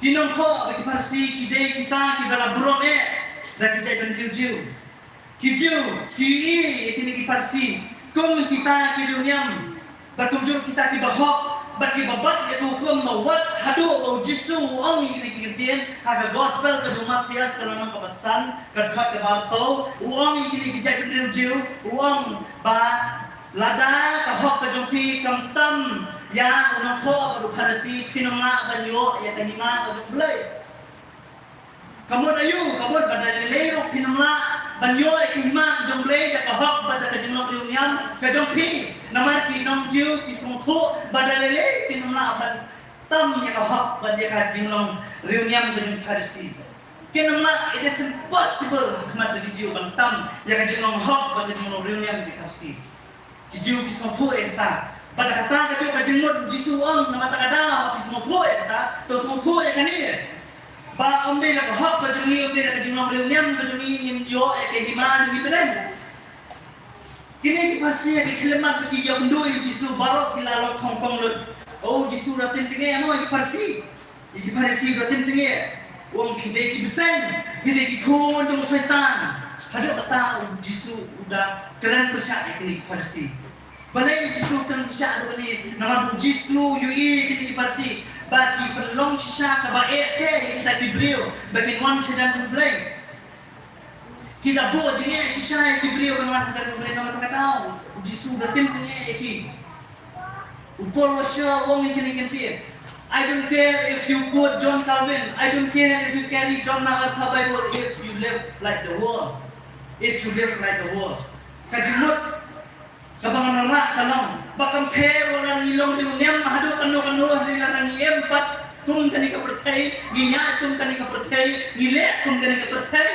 Ki nongthoh bad ki Pharisi ki dei kita kiba la burom eh da ki jaitbynriew Jiw. Ki Jiw ki ïohi ïa kine ki Pharisi kum kita ki riewniam. Bad kumjuh kita kiba hok, bad kiba bat ïa ka hukum ba wat haduh ba u Jisu u ong ïa kine ki ktien, ha ka gospel ka jong u Mathaios ka lynnong kaba san, ka dkhot kaba arphew, u ong ïa kine ki jaitbynriew Jiw, u ong ba lada ka hok ka jong phi kam tam ïa u nongthoh bad u Pharisi, phin ym lah ban ïoh ïa ka hima ka jong U Blei. Ka mut aïu? Ka mut ba da lei lei ruh phin ym lah ban ïoh ïa ka hima ka jong U Blei da ka hok bad da ka jinglong riewniam ka jong phi. Namar ki nong Jiw ki sngewthuh ba da lei lei phin ym lah ban tam ïa ka hok bad ïa ka jinglong riewniam ka jong ki Pharisi. Kin ym lah, it is impossible ha khmat jong ki Jiw ban tam ïa ka jinglong hok bad ka jinglong riewniam ki Pharisi. Ki Jiw ki sngewthuh ïa kata. Bad kata ka jong ka jingmut, Jisu u ong, namar kata ka daw phi sngewthuh ïa kata, to sngewthuh ïa kane. Ba ym dei da ka hok ka jong ngi, ym dei da ka jinglong riewniam ka jong ngi ngin ïoh ïa ka hima jong ngi pdeng. Kine ki Pharisi ki khyllipmat ki ïakynduh ïa u Jisu, baroh ki la long khongpong lut. O Jisu, da tim tnge, ano ïa ki Pharisi. Ïa ki Pharisi ba tim tnge, u ong ki dei ki bseiñ, ki dei ki khun jong u Soitan. Haduh kata u Jisu u da kren pyrshah ïa kine ki Pharisi. Balei u Jisu u kren pyrshah haduh kane? Namar u Jisu u ïohi ïa kine ki Pharisi ba ki pynlong shisha kaba eh te ïa kita ki briew ba kin wan shajan U Blei. Ki da buh jingeh shisha ïa ki briew ban wan shajan U Blei, namar kata u Jisu u da tim tnge ïa ki. U Paul Washer u ong ïa kine ki ktien, "I don't care if you quote John Calvin, I don't care if you carry John MacArthur Bible, if you live like the world, if you live like the world." Ka jingmut kaba ngan wanrah ka long ba kam pher wat la ngi long riewniam haduh kano kano, hynrei lada ngi im pat kum kane ka pyrthei, ngi ïaid kum kane ka pyrthei, ngi leh kum kane ka pyrthei.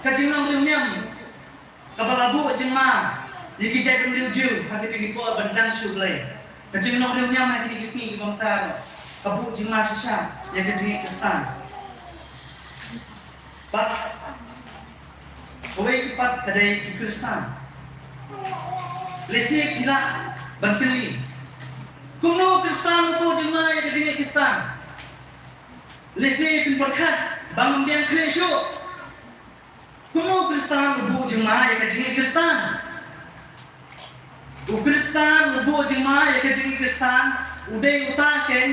Ka jinglong riewniam kaba la buh jingma ïa ki jaitbynriew Jiw ha kito ki por ban jan sha U Blei. Ka jinglong riewniam ha kine ki sngi kiba mynta ka buh jingma shisha ïa ka jingïeit Khristan. Bad kawei pat ka dei ki Khristan. Lehse phi lah ban kylli, kumno u Khristan u buh jingma ïa ka jingïeit Khristan? Lehse phin pyrkhat ba ngam biang khlieh shuh. Kumno u Khristan u buh jingma ïa ka jingïeit Khristan? U Khristan u buh jingma ïa ka jingïeit Khristan u dei uta keiñ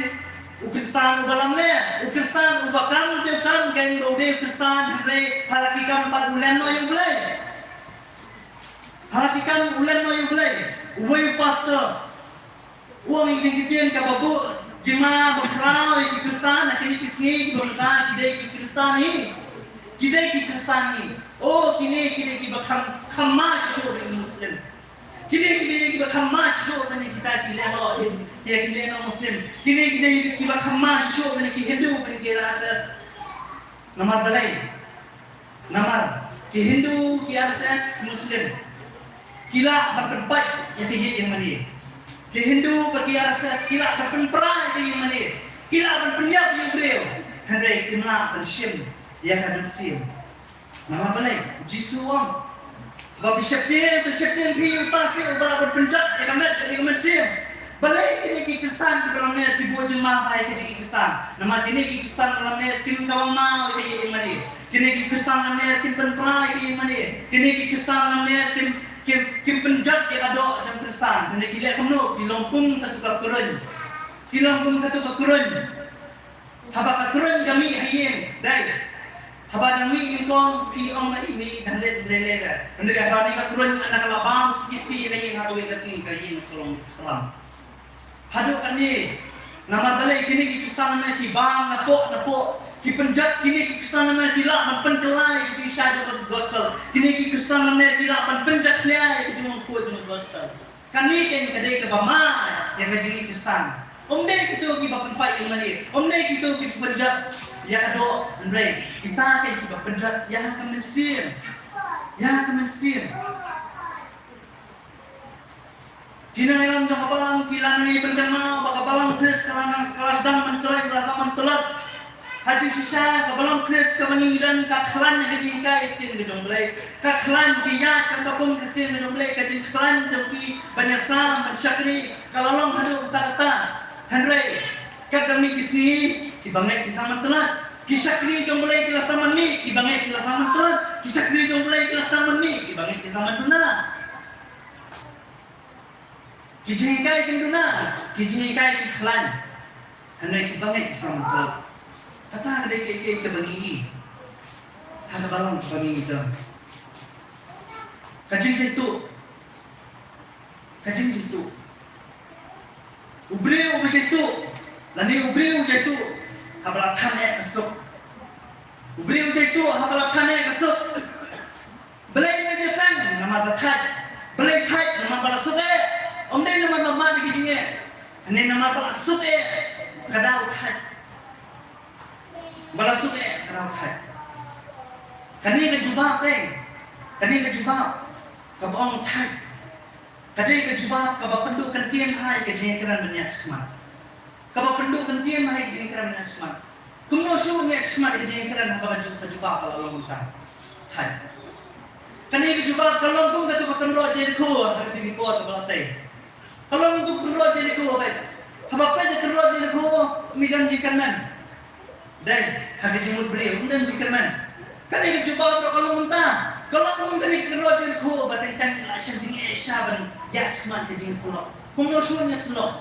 u Khristan uba lamler, u Khristan uba kam te u kam keiñ ba u dei u Khristan, hynrei ha la ki kam pat u len noh ïa U Blei. Ha la ki kam u len noh ïa U Blei. Uwei u pastor u ong ïa kine ki ktien kaba buh jingma ba khraw ïa ki Khristan ha kine ki sngi kiba mynta, ki dei ki Khristan hi. Ki dei ki Khristan hi. Oh, kine ki dei kiba kham, kham ma shuh bad ki Muslim. Kine ki dei kiba kham ma shuh bad kita ki lehnoh, ïa ki lehnoh Muslim. Kine ki dei kiba kham ma shuh bad ki Hindu bad ki R S S. Namar balei? Namar ki Hindu, ki R S S, Muslim, ki lah ban pynpait ïa ka ïing mane. Ki Hindu bad ki R S S ki lah ban pynpra ïa ka ïing mane. Ki lah ban pynïap ïa u briew. Hynrei kim lah ban shim ïa ka mynsiem. Namar balei? U Jisu u ong ba phi sheptieng, phi sheptieng phi ïa uta seh uba lah ban pynjot ïa ka met bad ïa ka mynsiem. Balei kine ki Khristan kiba lamler ki bud jingma ha ïa ka jingïeit Khristan? Namar kine ki Khristan ba lamler kim kawang maw ïa ka ïing mane. Kine ki Khristan lamler kim pynpra ïa ka ïing mane. Kine ki Khristan lamler kim, kim, kim pynjot ïa ka doh jong Khristan. Hynrei ki leh kumno? Ki long kum katu ka kruiñ. Ki long kum katu ka kruiñ. Haba ka kruiñ ka mih ha ïing, dei. Haba dang mih nyngkong phi ong ka i mih dang ret bre le re. Hynrei haba ni ka kruiñ, ynda ka la bam suki suki ïa ka ïing, ha kawei ka sngi ka ïing ka long slem. Haduh kane, namar balei? Kine ki Khristan lane ki bam napoh napoh, ki pynjot. Kine ki Khristan lane ki lah ban pynkylla ïa ka jingshisha jong ka gospel. Kine ki Khristan lane ki lah ban pynjakhlia ïa ka jingmyntoi jong ka gospel. Kane keiñ ka dei kaba ma ïa ka jingïeit Khristan. Ym dei kito kiba pynpait ïing mane, ym dei kito kiba pynjot ïa ka doh, hynrei kita keiñ kiba pynjot ïa ka mynsiem. Ïa ka mynsiem. Ki nongïalam jong ka balang ki la nang ïai pynkynmaw ba ka balang Khrist ka la nang, ka la sdang ban tlot, ka la sdang ban tlot. Ha jingshisha ka balang Khrist kaba ngi don ka khlaiñ ha ka jinghikai ka ktien ka jong U Blei. Ka khlaiñ, ki ïaid ka kum ka ktien ka jong U Blei, ka jingkhlaiñ jong ki ban ïasam ban shakri ka la long haduh katta katta. Hynrei katba mih ki sngi, ki bangeit ki sdang ban tlot. Ki shakri jong U Blei ki la sdang ban mih, ki bangeit ki la sdang ban tlot. Ki shakri jong U Blei ki la sdang ban mih, ki bangeit ki sdang ban duna. Ki jinghikai kin duna, ki jinghikai ki khlaiñ. Hynrei ki bangeit ki sdang ban tlot. Kata ka dei kaei kaei kaba ngi ïohi ha ka balang kaba ngi don. Ka jingjaituh. Ka jingjaituh. U briew uba jaituh, lane u briew u jaituh haba la than eh ka suk. U briew u jaituh haba la than eh ka suk. Balei la ïaseng? Namar ba thait. Balei thait? Namar ba la suk eh. Ym dei namar ba mad ïa ki jingeh. Hynrei namar ba la suk eh, ka daw thait. Ba la suk eh, ka daw thait. Kane ka jubab dei, kane ka jubab kaba ong thait, ka dei ka jubab kaba pynduh kyntien ha ïa ka jingïakren ban ïaid shakhmat. Kaba pynduh kyntien ha ïa ka jingïakren ban ïaid shakhmat. Kumno shuh ngi ïaid shakhmat ïa ka jingïakren haba ka ju-, ka jubab ka la long kumta? Thait. Kane ka jubab ka long kum katu ka kynroh Jerikho ha katu ka por kaba la tei. Ka long katu ka kynroh Jerikho, bad haba peit ka kynroh Jerikho, ym don jingkyrmen. Dei, ha ka jingmut briew ym don jingkyrmen. Kane ka jubab ruh ka long kumta. Ka long kum kane ka kynroh Jerikho, ba teng teng ngi la shah jingeh sha ban ïaid shakhmat ka jingsyllok. Kumno shuh ngi syllok?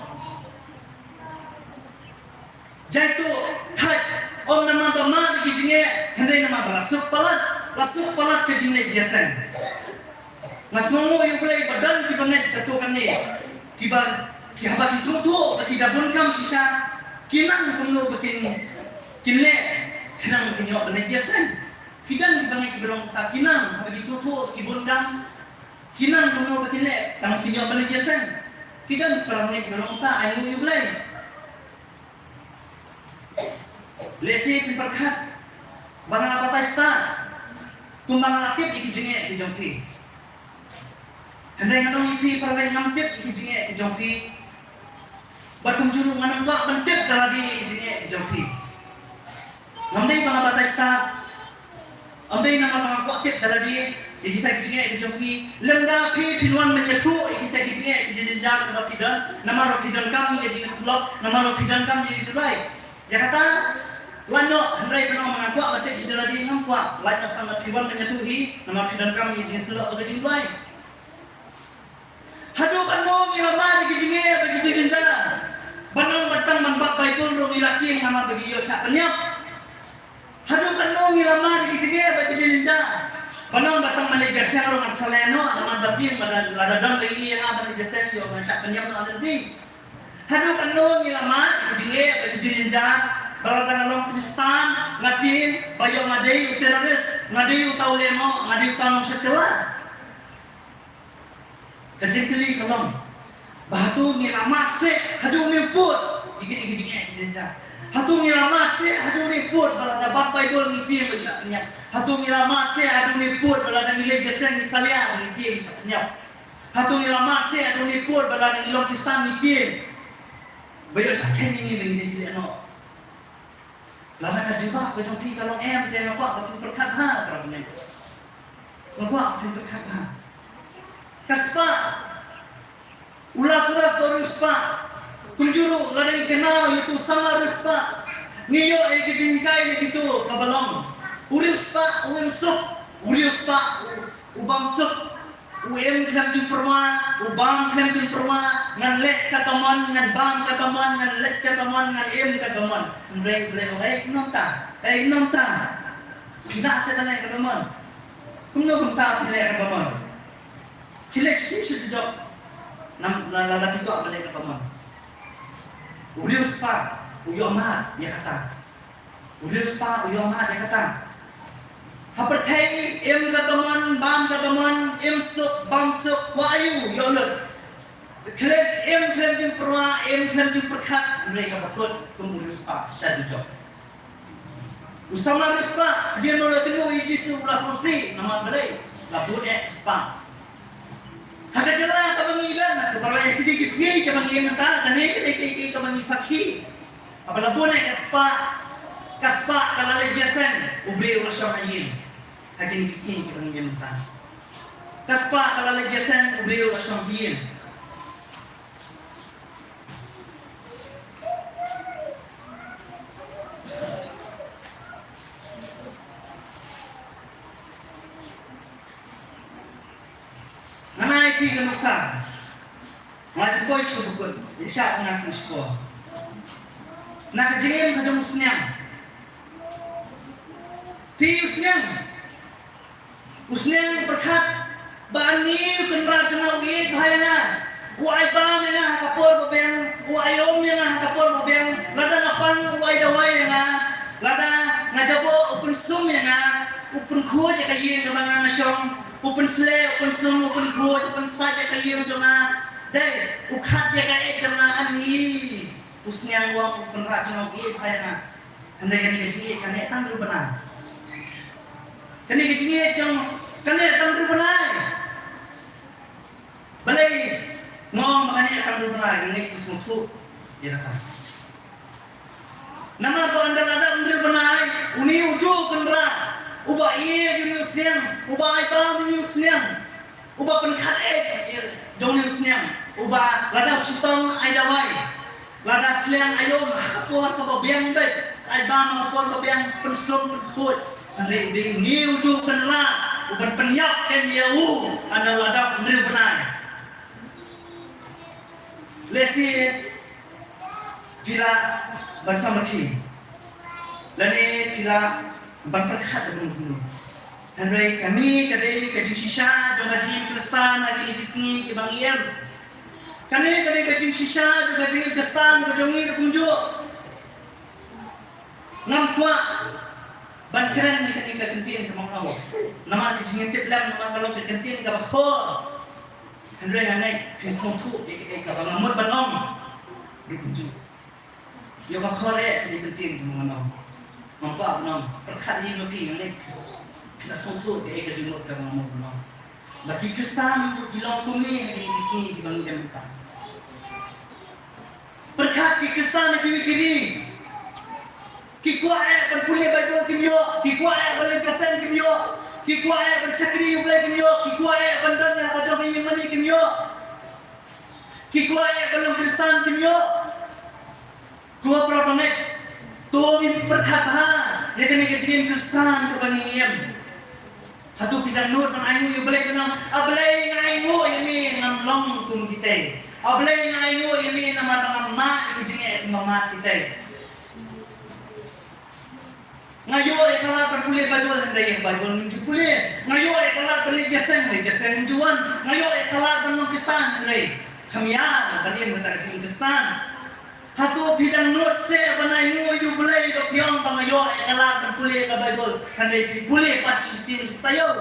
Jaituh, thait, ym namar ba mad ïa ki jingeh, hynrei namar ba la suk palat, la suk palat ka jingleh jingïaseng. Nga sngewnguh ïa U Blei ba don ki bangeit katto katne kiba, ki haba ki sngewthuh ba ki da bun kam shisha, ki nang kumno ba kin, kin leh, ki nang kin ïoh ban leh jingïaseng. Ki don ki bangeit kiba long kumta, ki nang haba ki sngewthuh ba ki bun kam, ki nang kumno ba kin leh tang kin ïoh ban leh jingïaseng. Ki don ki para bangeit kiba long kumta, ai nguh ïa U Blei. Lehse phin pyrkhat ba nga la batai stad, kumba nga la tip ïa ki jingeh ki jong phi. Hynrei nga ong ïa phi, para bangeit, ngam tip ïa ki jingeh ki jong phi. Bad kumjuh ruh ngan ym kwah ban tip da lade ïa ki jingeh ki jong phi. Ngam dei ba nga batai stad. Ym dei namar ba nga kwah tip da lade ïa kita ki jingeh ki jong phi. Lymda phi phin wan ban ïathuh ïa kita ki jingeh ki jingjynjar kiba phi don, namar ba phi donkam ïa ka jingsyllok, namar ba phi donkam ïa ka jingduwai. Ïa kata, lait noh, hynrei phin ong ba nga kwah ban tip ïa da lade, ngam kwah. Lait noh, tang ba phi wan ban ïathuh hi, namar phi donkam ïa ka jingsyllok bad ka jingduwai. Haduh katno ngi la mad ïa ki jingeh bad ki jingjynjar? Ban ong ba tang ban bad Baibl ruh ngi la tieng namar ba ngi ïoh shah pynïap. Haduh katno ngi la mad ïa ki jingeh bad ki jingjynjar? Ban ong ba tang ban leit ïaseng ruh ngan sa leh noh namar ba tieng ba la, lada don ba ïohi ïa nga ban leit ïaseng, ïoh ngan shah pynïap noh ha lynti. Haduh katno ngi la mad ïa ki jingeh bad ki jingjynjar, ba lada nga long Khristan, nga tieng ba ïoh nga dei u terrorist. Nga dei uta u lehnoh, nga dei uta u nongshakla. Ka jingkylli ka long ba hato ngi la mad seh haduh ne u pud? Ïa kine ki jingeh ki jingeh. Hato ngi la mad seh haduh ne u pud ba lada bat Baibl ngi tieng ba ïoh shah pynïap? Hato ngi la mad seh haduh ne u pud ba lada ngi leit jingïaseng ngi salia ngi tieng ba ïoh shah pynïap? Hato ngi la mad seh haduh ne u pud ba lada ngi long Khristan ngi tieng ba ïoh shah kheiñ ïa ngi ba ngi dei ki lehnoh? Lada ka jubab ka jong phi ka long em, te nga kwah ba phin pyrkhat bha, para bangeit. Nga kwah ba phin pyrkhat bha. Ka spah. U Lasarus ba u riewspah. Kumjuh ruh lada ngi kynmaw ïa utu u samla riewspah, ngi ïoh ïa ka jinghikai na kito kaba long: u riewspah u im suk, u riewspah u, u bam suk. U im khlem jingpyrwa, u bam khlem jingpyrwa, ngan leh katba mon, ngan bam katba mon, ngan leh katba mon, ngan im katba mon. Hynrei U Blei u ong, ei, kumno mynta? Ei, kumno mynta? Phi lah seh ban leh katba mon? Kumno kumta phi leh katba mon? Phi leh shisha shisha jong. Nam la la la phi kwah ban leh katba mon. U riewspah u ïoh mad ïa kata. U riewspah u ïoh mad ïa kata. Ha pyrthei im katba mon, bam katba mon, im suk, bam suk, wah aiu ïoh lut. Khlem, im khlem jingpyrwa, im khlem jingpyrkhat, hynrei kaba kut kum u riewspah shisha shisha jong. U samla riewspah hadien ba u la kynduh ïa u Jisu u la sngewsih namar balei? La bun eh spah. Ha ka jaka kaba ngi ïa, kaba ngi ïa kine ki sngi kaba ngi ïa mynta, kane ka dei ka, ka, kaba ngi sakhi. Haba la bun eh ka spah, ka spah ka la leit ïaseng, u briew u la shong ha ïing. Ha kine ki sngi kaba ngi ïa mynta, ka spah ka la leit ïaseng, u briew u la shong ha ïing. Ngan ai phi ka nuksa. Nga ju poi sha bakut, ïa sha nga sngewsih. Na ka jingim ka jong u sniang. Phi u sniang. U sniang u pyrkhat ba ani u kynrad jong nga u ïeit bha ïa nga. U ai bam ïa nga ha ka por ba biang, u ai um ïa nga ha ka por ba biang. Lada nga pang u ai dawai ïa nga. Lada nga jaboh u pynsum ïa nga, u pynkhuid ïa ka ïing kaba nga nga shong. U pynsleh, u pynsum, u pynkhuid, u pynsait ïa ka ïing jong nga. Dei, u khat ïa ka ïeit jong nga, ani u sniang u ong u kynrad jong nga u ïeit bha ïa nga. Hynrei kane ka jingïeit ka neh tang hynriew bnai. Kane ka jingïeit jong, ka neh tang hynriew bnai. Balei nga ong ba ka neh tang hynriew bnai? Nga ngeit phi sngewthuh ïa kata. Namar ba ynda la dap hynriew bnai, une ujuh u kynrad uba ïeit ïa une u sniang, uba ai bam ïa une u sniang, uba pynkhat ïeit jong une u sniang, uba lada u shitom ai dawai, lada sliang ai um ha ka por kaba biang beit, ai bam ha ka por ba biang, pynsum pynkhuid. Hynrei u dei une ujuh u kynrad uban pynïap kein ïa u ynda la dap hynriew bnai. Lehse phi lah ban samrkhie lane phi lah ban pyrkhat da kumno kumno. Hynrei kane ka dei ka jingshisha jong ka jingim Khristan ha kine ki sngi kiba ngi im. Kane ka dei ka jingshisha jong ka jingim Khristan ka jong ngi da kumjuh. Ngam kwah ban kren ïa kane ka kyntien kaba nga ong, namar ka jingtip lem, namar ka long ka kyntien kaba khor. Hynrei nga ngeit phin sngewthuh ïa kaei kaba nga mut ban ong. Da kumjuh. Ïa ba khore ka dei ka ktien ka mano. Ngam kwah ban ong, pyrkhat ïa phi, nga ngeit phi la sngewthuh ïa ka jingmut ka mano mano. Ba ki Khristan ki long kumne ha kine ki sngi kiba ngi im mynta. Pyrkhat ki Khristan ha kiwei ki ri. Ki kwah eh ban pule Baibl kim ïoh, ki kwah eh ban leit ka seng kim ïoh, ki kwah eh ban shakri U Blei kim ïoh, ki kwah eh ban don ïa ka jong ka ïing mane kim ïoh. Ki kwah eh ban long Khristan kim ïoh. Ko para bangeit, to ngin pyrkhat bha ïa kane ka jingim Khristan kaba ngi im. Hato phi dang nud ban ainguh ïa U Blei ban ong, A Blei, nga ainguh ïa me ngam long kum kitei. A Blei, nga ainguh ïa me namar ba ngam mad ïa ka jingeh kumba mad kitei. Nga ïoh ïa ka lad ban pule Baibl, hynrei ïa ka Baibl ngim ju pule. Nga ïoh ïa ka lad ban leit ïaseng, leit ïaseng ngim ju wan. Nga ïoh ïa ka lad ban long Khristan, hynrei kham ïar ban im kata ka jingim Khristan. Hato phi dang nud seh ban ainguh ïa U Blei ba phi ong ba nga ïoh ïa ka lad ban pule ka Baibl, hynrei phi pule pat shisien sa taïew?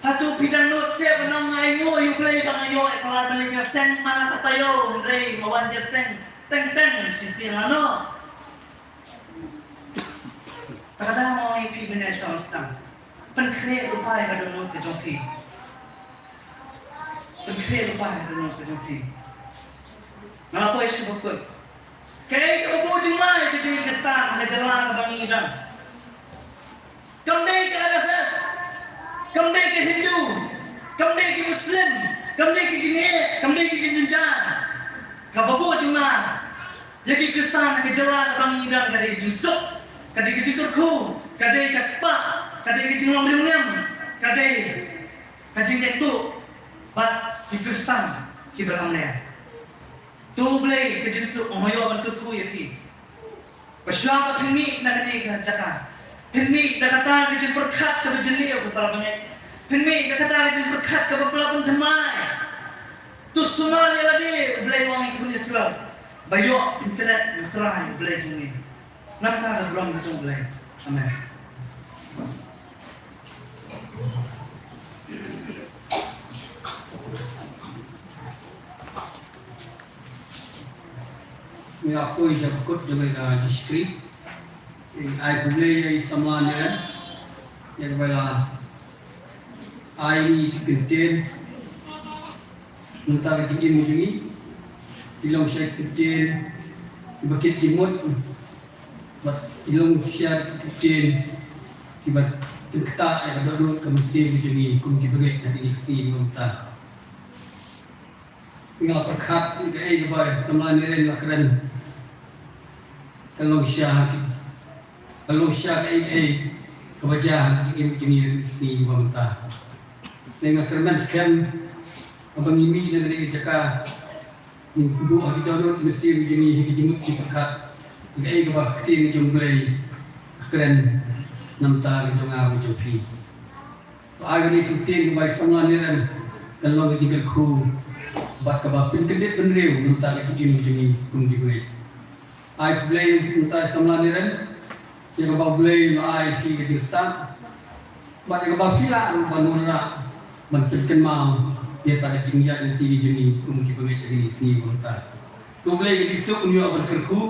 Hato phi dang nud seh ban ong nga ainguh ïa U Blei ba nga ïoh ïa ka lad ban leit ïaseng man la ka taïew, hynrei nga wan ïaseng teng teng shisien lano? Te ka dang ong ïa phi ban ïa shong sdang. Pynkhreh lypa ïa ka dohnud ka jong phi. Pynkhreh lypa ïa ka dohnud ka jong phi. Nga la poi sha bakut. Kaei kaba buh jingma ïa ka jingïeit Khristan ha ka jylla kaba ngi don? Kam dei ka R S S, kam dei ka Hindu, kam dei ka Muslim, kam dei ka jingeh, kam dei ka jingjynjar. Kaba buh jingma ïa ki Khristan ha ka jylla kaba ngi don ka dei ka jingsuk, ka dei ka jingkyrkhu, ka dei ka spah, ka dei ka jinglong riewngem, ka dei ka jingïaid tuh bad ki Khristan kiba lamler. To U Blei ka jingsuk u ïoh ban kyrkhu ïa phi. Ba shuwa ba phin mih na kane ka jaka, phin mih da kata ka jingpyrkhat kaba jylliew, ko para bangeit. Phin mih da kata ka jingpyrkhat kaba pla pynthymmai. To sumar ïa lade, U Blei u ong ïa ki khun Israel, ba ïoh phin klet ïa U Trai U Blei jong ngi. Namar ka burom ka jong U Blei. Amen. Nga poi sha bakut jong ka jingshakri. Ai khublei ïa i samla Niren ïa kaba la ai ïa ngi ki kyntien na ka bynta ka jingim jong ngi. I long sha ki kyntien kiba kit jingmut bad i long sha ki kyntien kiba pynkyntang ïa ka dohnud ka mynsiem jong ngi kum ki bangeit ha kine ki sngi mynta. Nga pyrkhat ïa kaei kaba i samla Niren la kren. Ka long sha ki, ka long sha kaei kaei kaba jia ha ka jingim jong ngi ha kine ki sngi mynta. Nga kyrmen skhem haba ngi mih na kane ka jaka, ngin kynduh ha ki dohnud mynsiem jong ngi ha ki jingmut jingpyrkhat ïa kaei kaba ka ktien jong U Blei ka kren na ka bynta ka jong nga bad jong phi. Ai kane ka ktien kaba i samla Niren kan long ka jingkyrkhu bad kaba pynkyndit bynriew na ka bynta ka jingim jong ngi kum ki bangeit. Ai khublei na ka bynta i samla Niren ïa kaba U Blei u la ai ïa phi ka jingstad bad ïa kaba phi lah ruh ban wanrah ban pynkynmaw ïa kata ka jingïaid lynti jong ngi kum ki bangeit ha kine ki sngi mynta. To U Blei ka jingsuk un ïoh ban kyrkhu.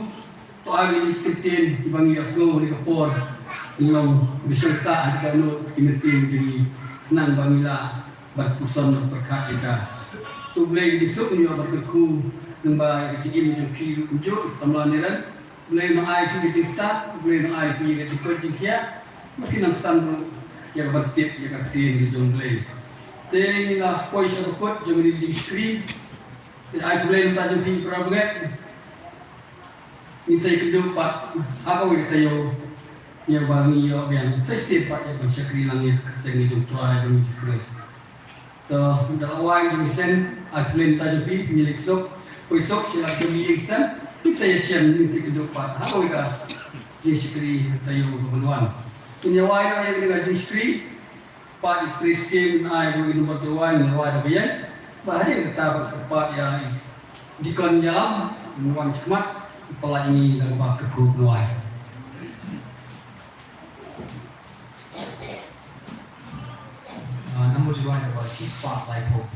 To ai ïa ngi ki kyntien kiba ngi ïohsngew ha kane ka por, ngi long ba shong sah ha ka dohnud ki mynsiem jong ngi khnang ba ngi lah ban puson ban pyrkhat ïa ka. To U Blei ka jingsuk un ïoh ban kyrkhu, nangba ïa ka jingim jong phi ruh kumjuh i samla Niren. U Blei un ai phi ka jingstad, U Blei un ai phi ka jingkoit jingkhiah, ba phin nang san ruh ïa ka ban tip ïa ka ktien ka jong U Blei. Te ngi la poi sha bakut jong kane ka jingshakri. Te ai khublei na ka bynta jong phi para bangeit. Ngin sa ïakynduh pat ha kawei ka taïew ïa ba ngi ïoh biang sa shisien pat ïa ban shakri lang ïa ka kyrteng jong U Trai U Jisu Khrist. To da la wai jong ngi shen, ai khublei na ka bynta jong phi, ngin ïa suk, poi suk sha la jong ngi ïa shen, ngin sa ïashem, ngin sa ïakynduh pat ha kawei ka jingshakri taïew kaba wan. Ngin ïa wai ïa ka jingshakri. Pat i Chris Kim, ai ruh i number two, ai ruh i da biang. Ba hadien kata ba ka pat ïa i Deacon Ïalam, i wan khmat, i pynlait ïa ngi da kaba kyrkhu, ai. Ah, number two, ai da ba shispah laiphew.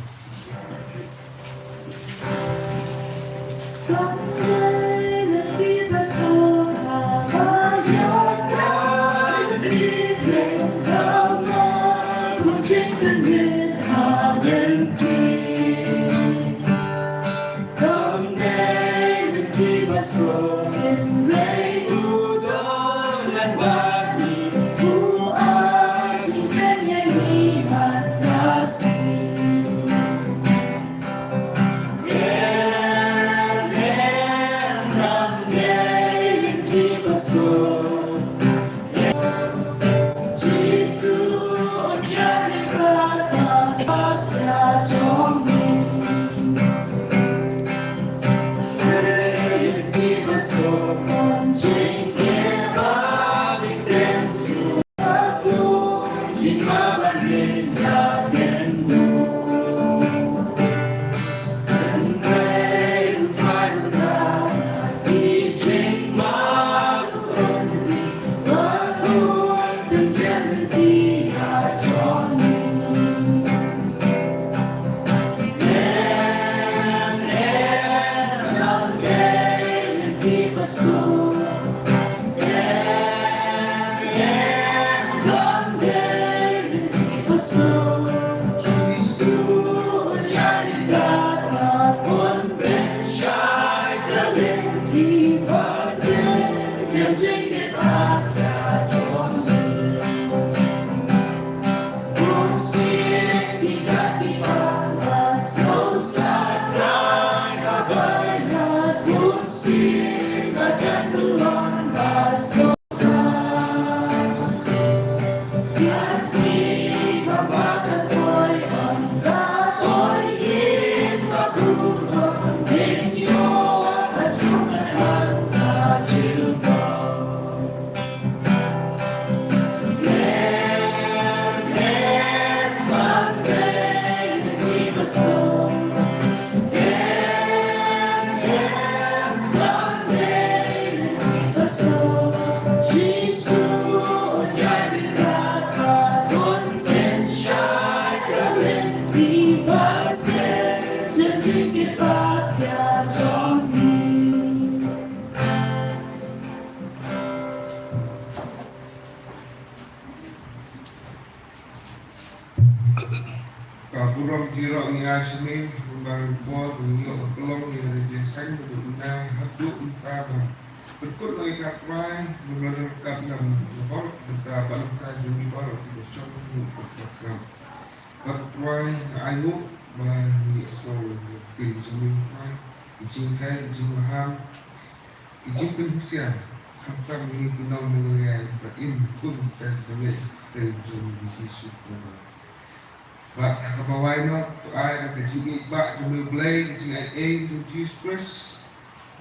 Ka burom jong ngi ai sha me, namar ba ngi ïoh pynlong ïa ka jingïaseng ba duna haduh mynta ba pynkut ïa ka Trai, namar ka nam namar mynta ba mynta jong ngi baroh kiba shong ngi ka sngap. Ka Trai nga ai nguh ba ngi ïohsngew ïa ka ktien jong me Trai, ki jingkhein, ki jingmaham, ki jingpynhusiar, khamtam ïa ki nongmynleit ba im kum ka bangeit ka jong u Jisu Khrist. Bad ha kaba wai noh to ai ba ka jingïeit ba jong u Blei, ka jingïeit jong u Jisu Khrist,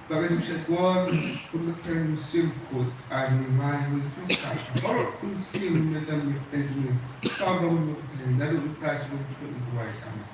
bad ka jingshakor kum ka kyrteng mynsiem bakhuid, ai ba ngi lai ha u Khrist, baroh mynsiem na dam ïa ka kyrteng jong u, sa ba ngi kyrteng da u ta jong u Khrist u wai. Amen.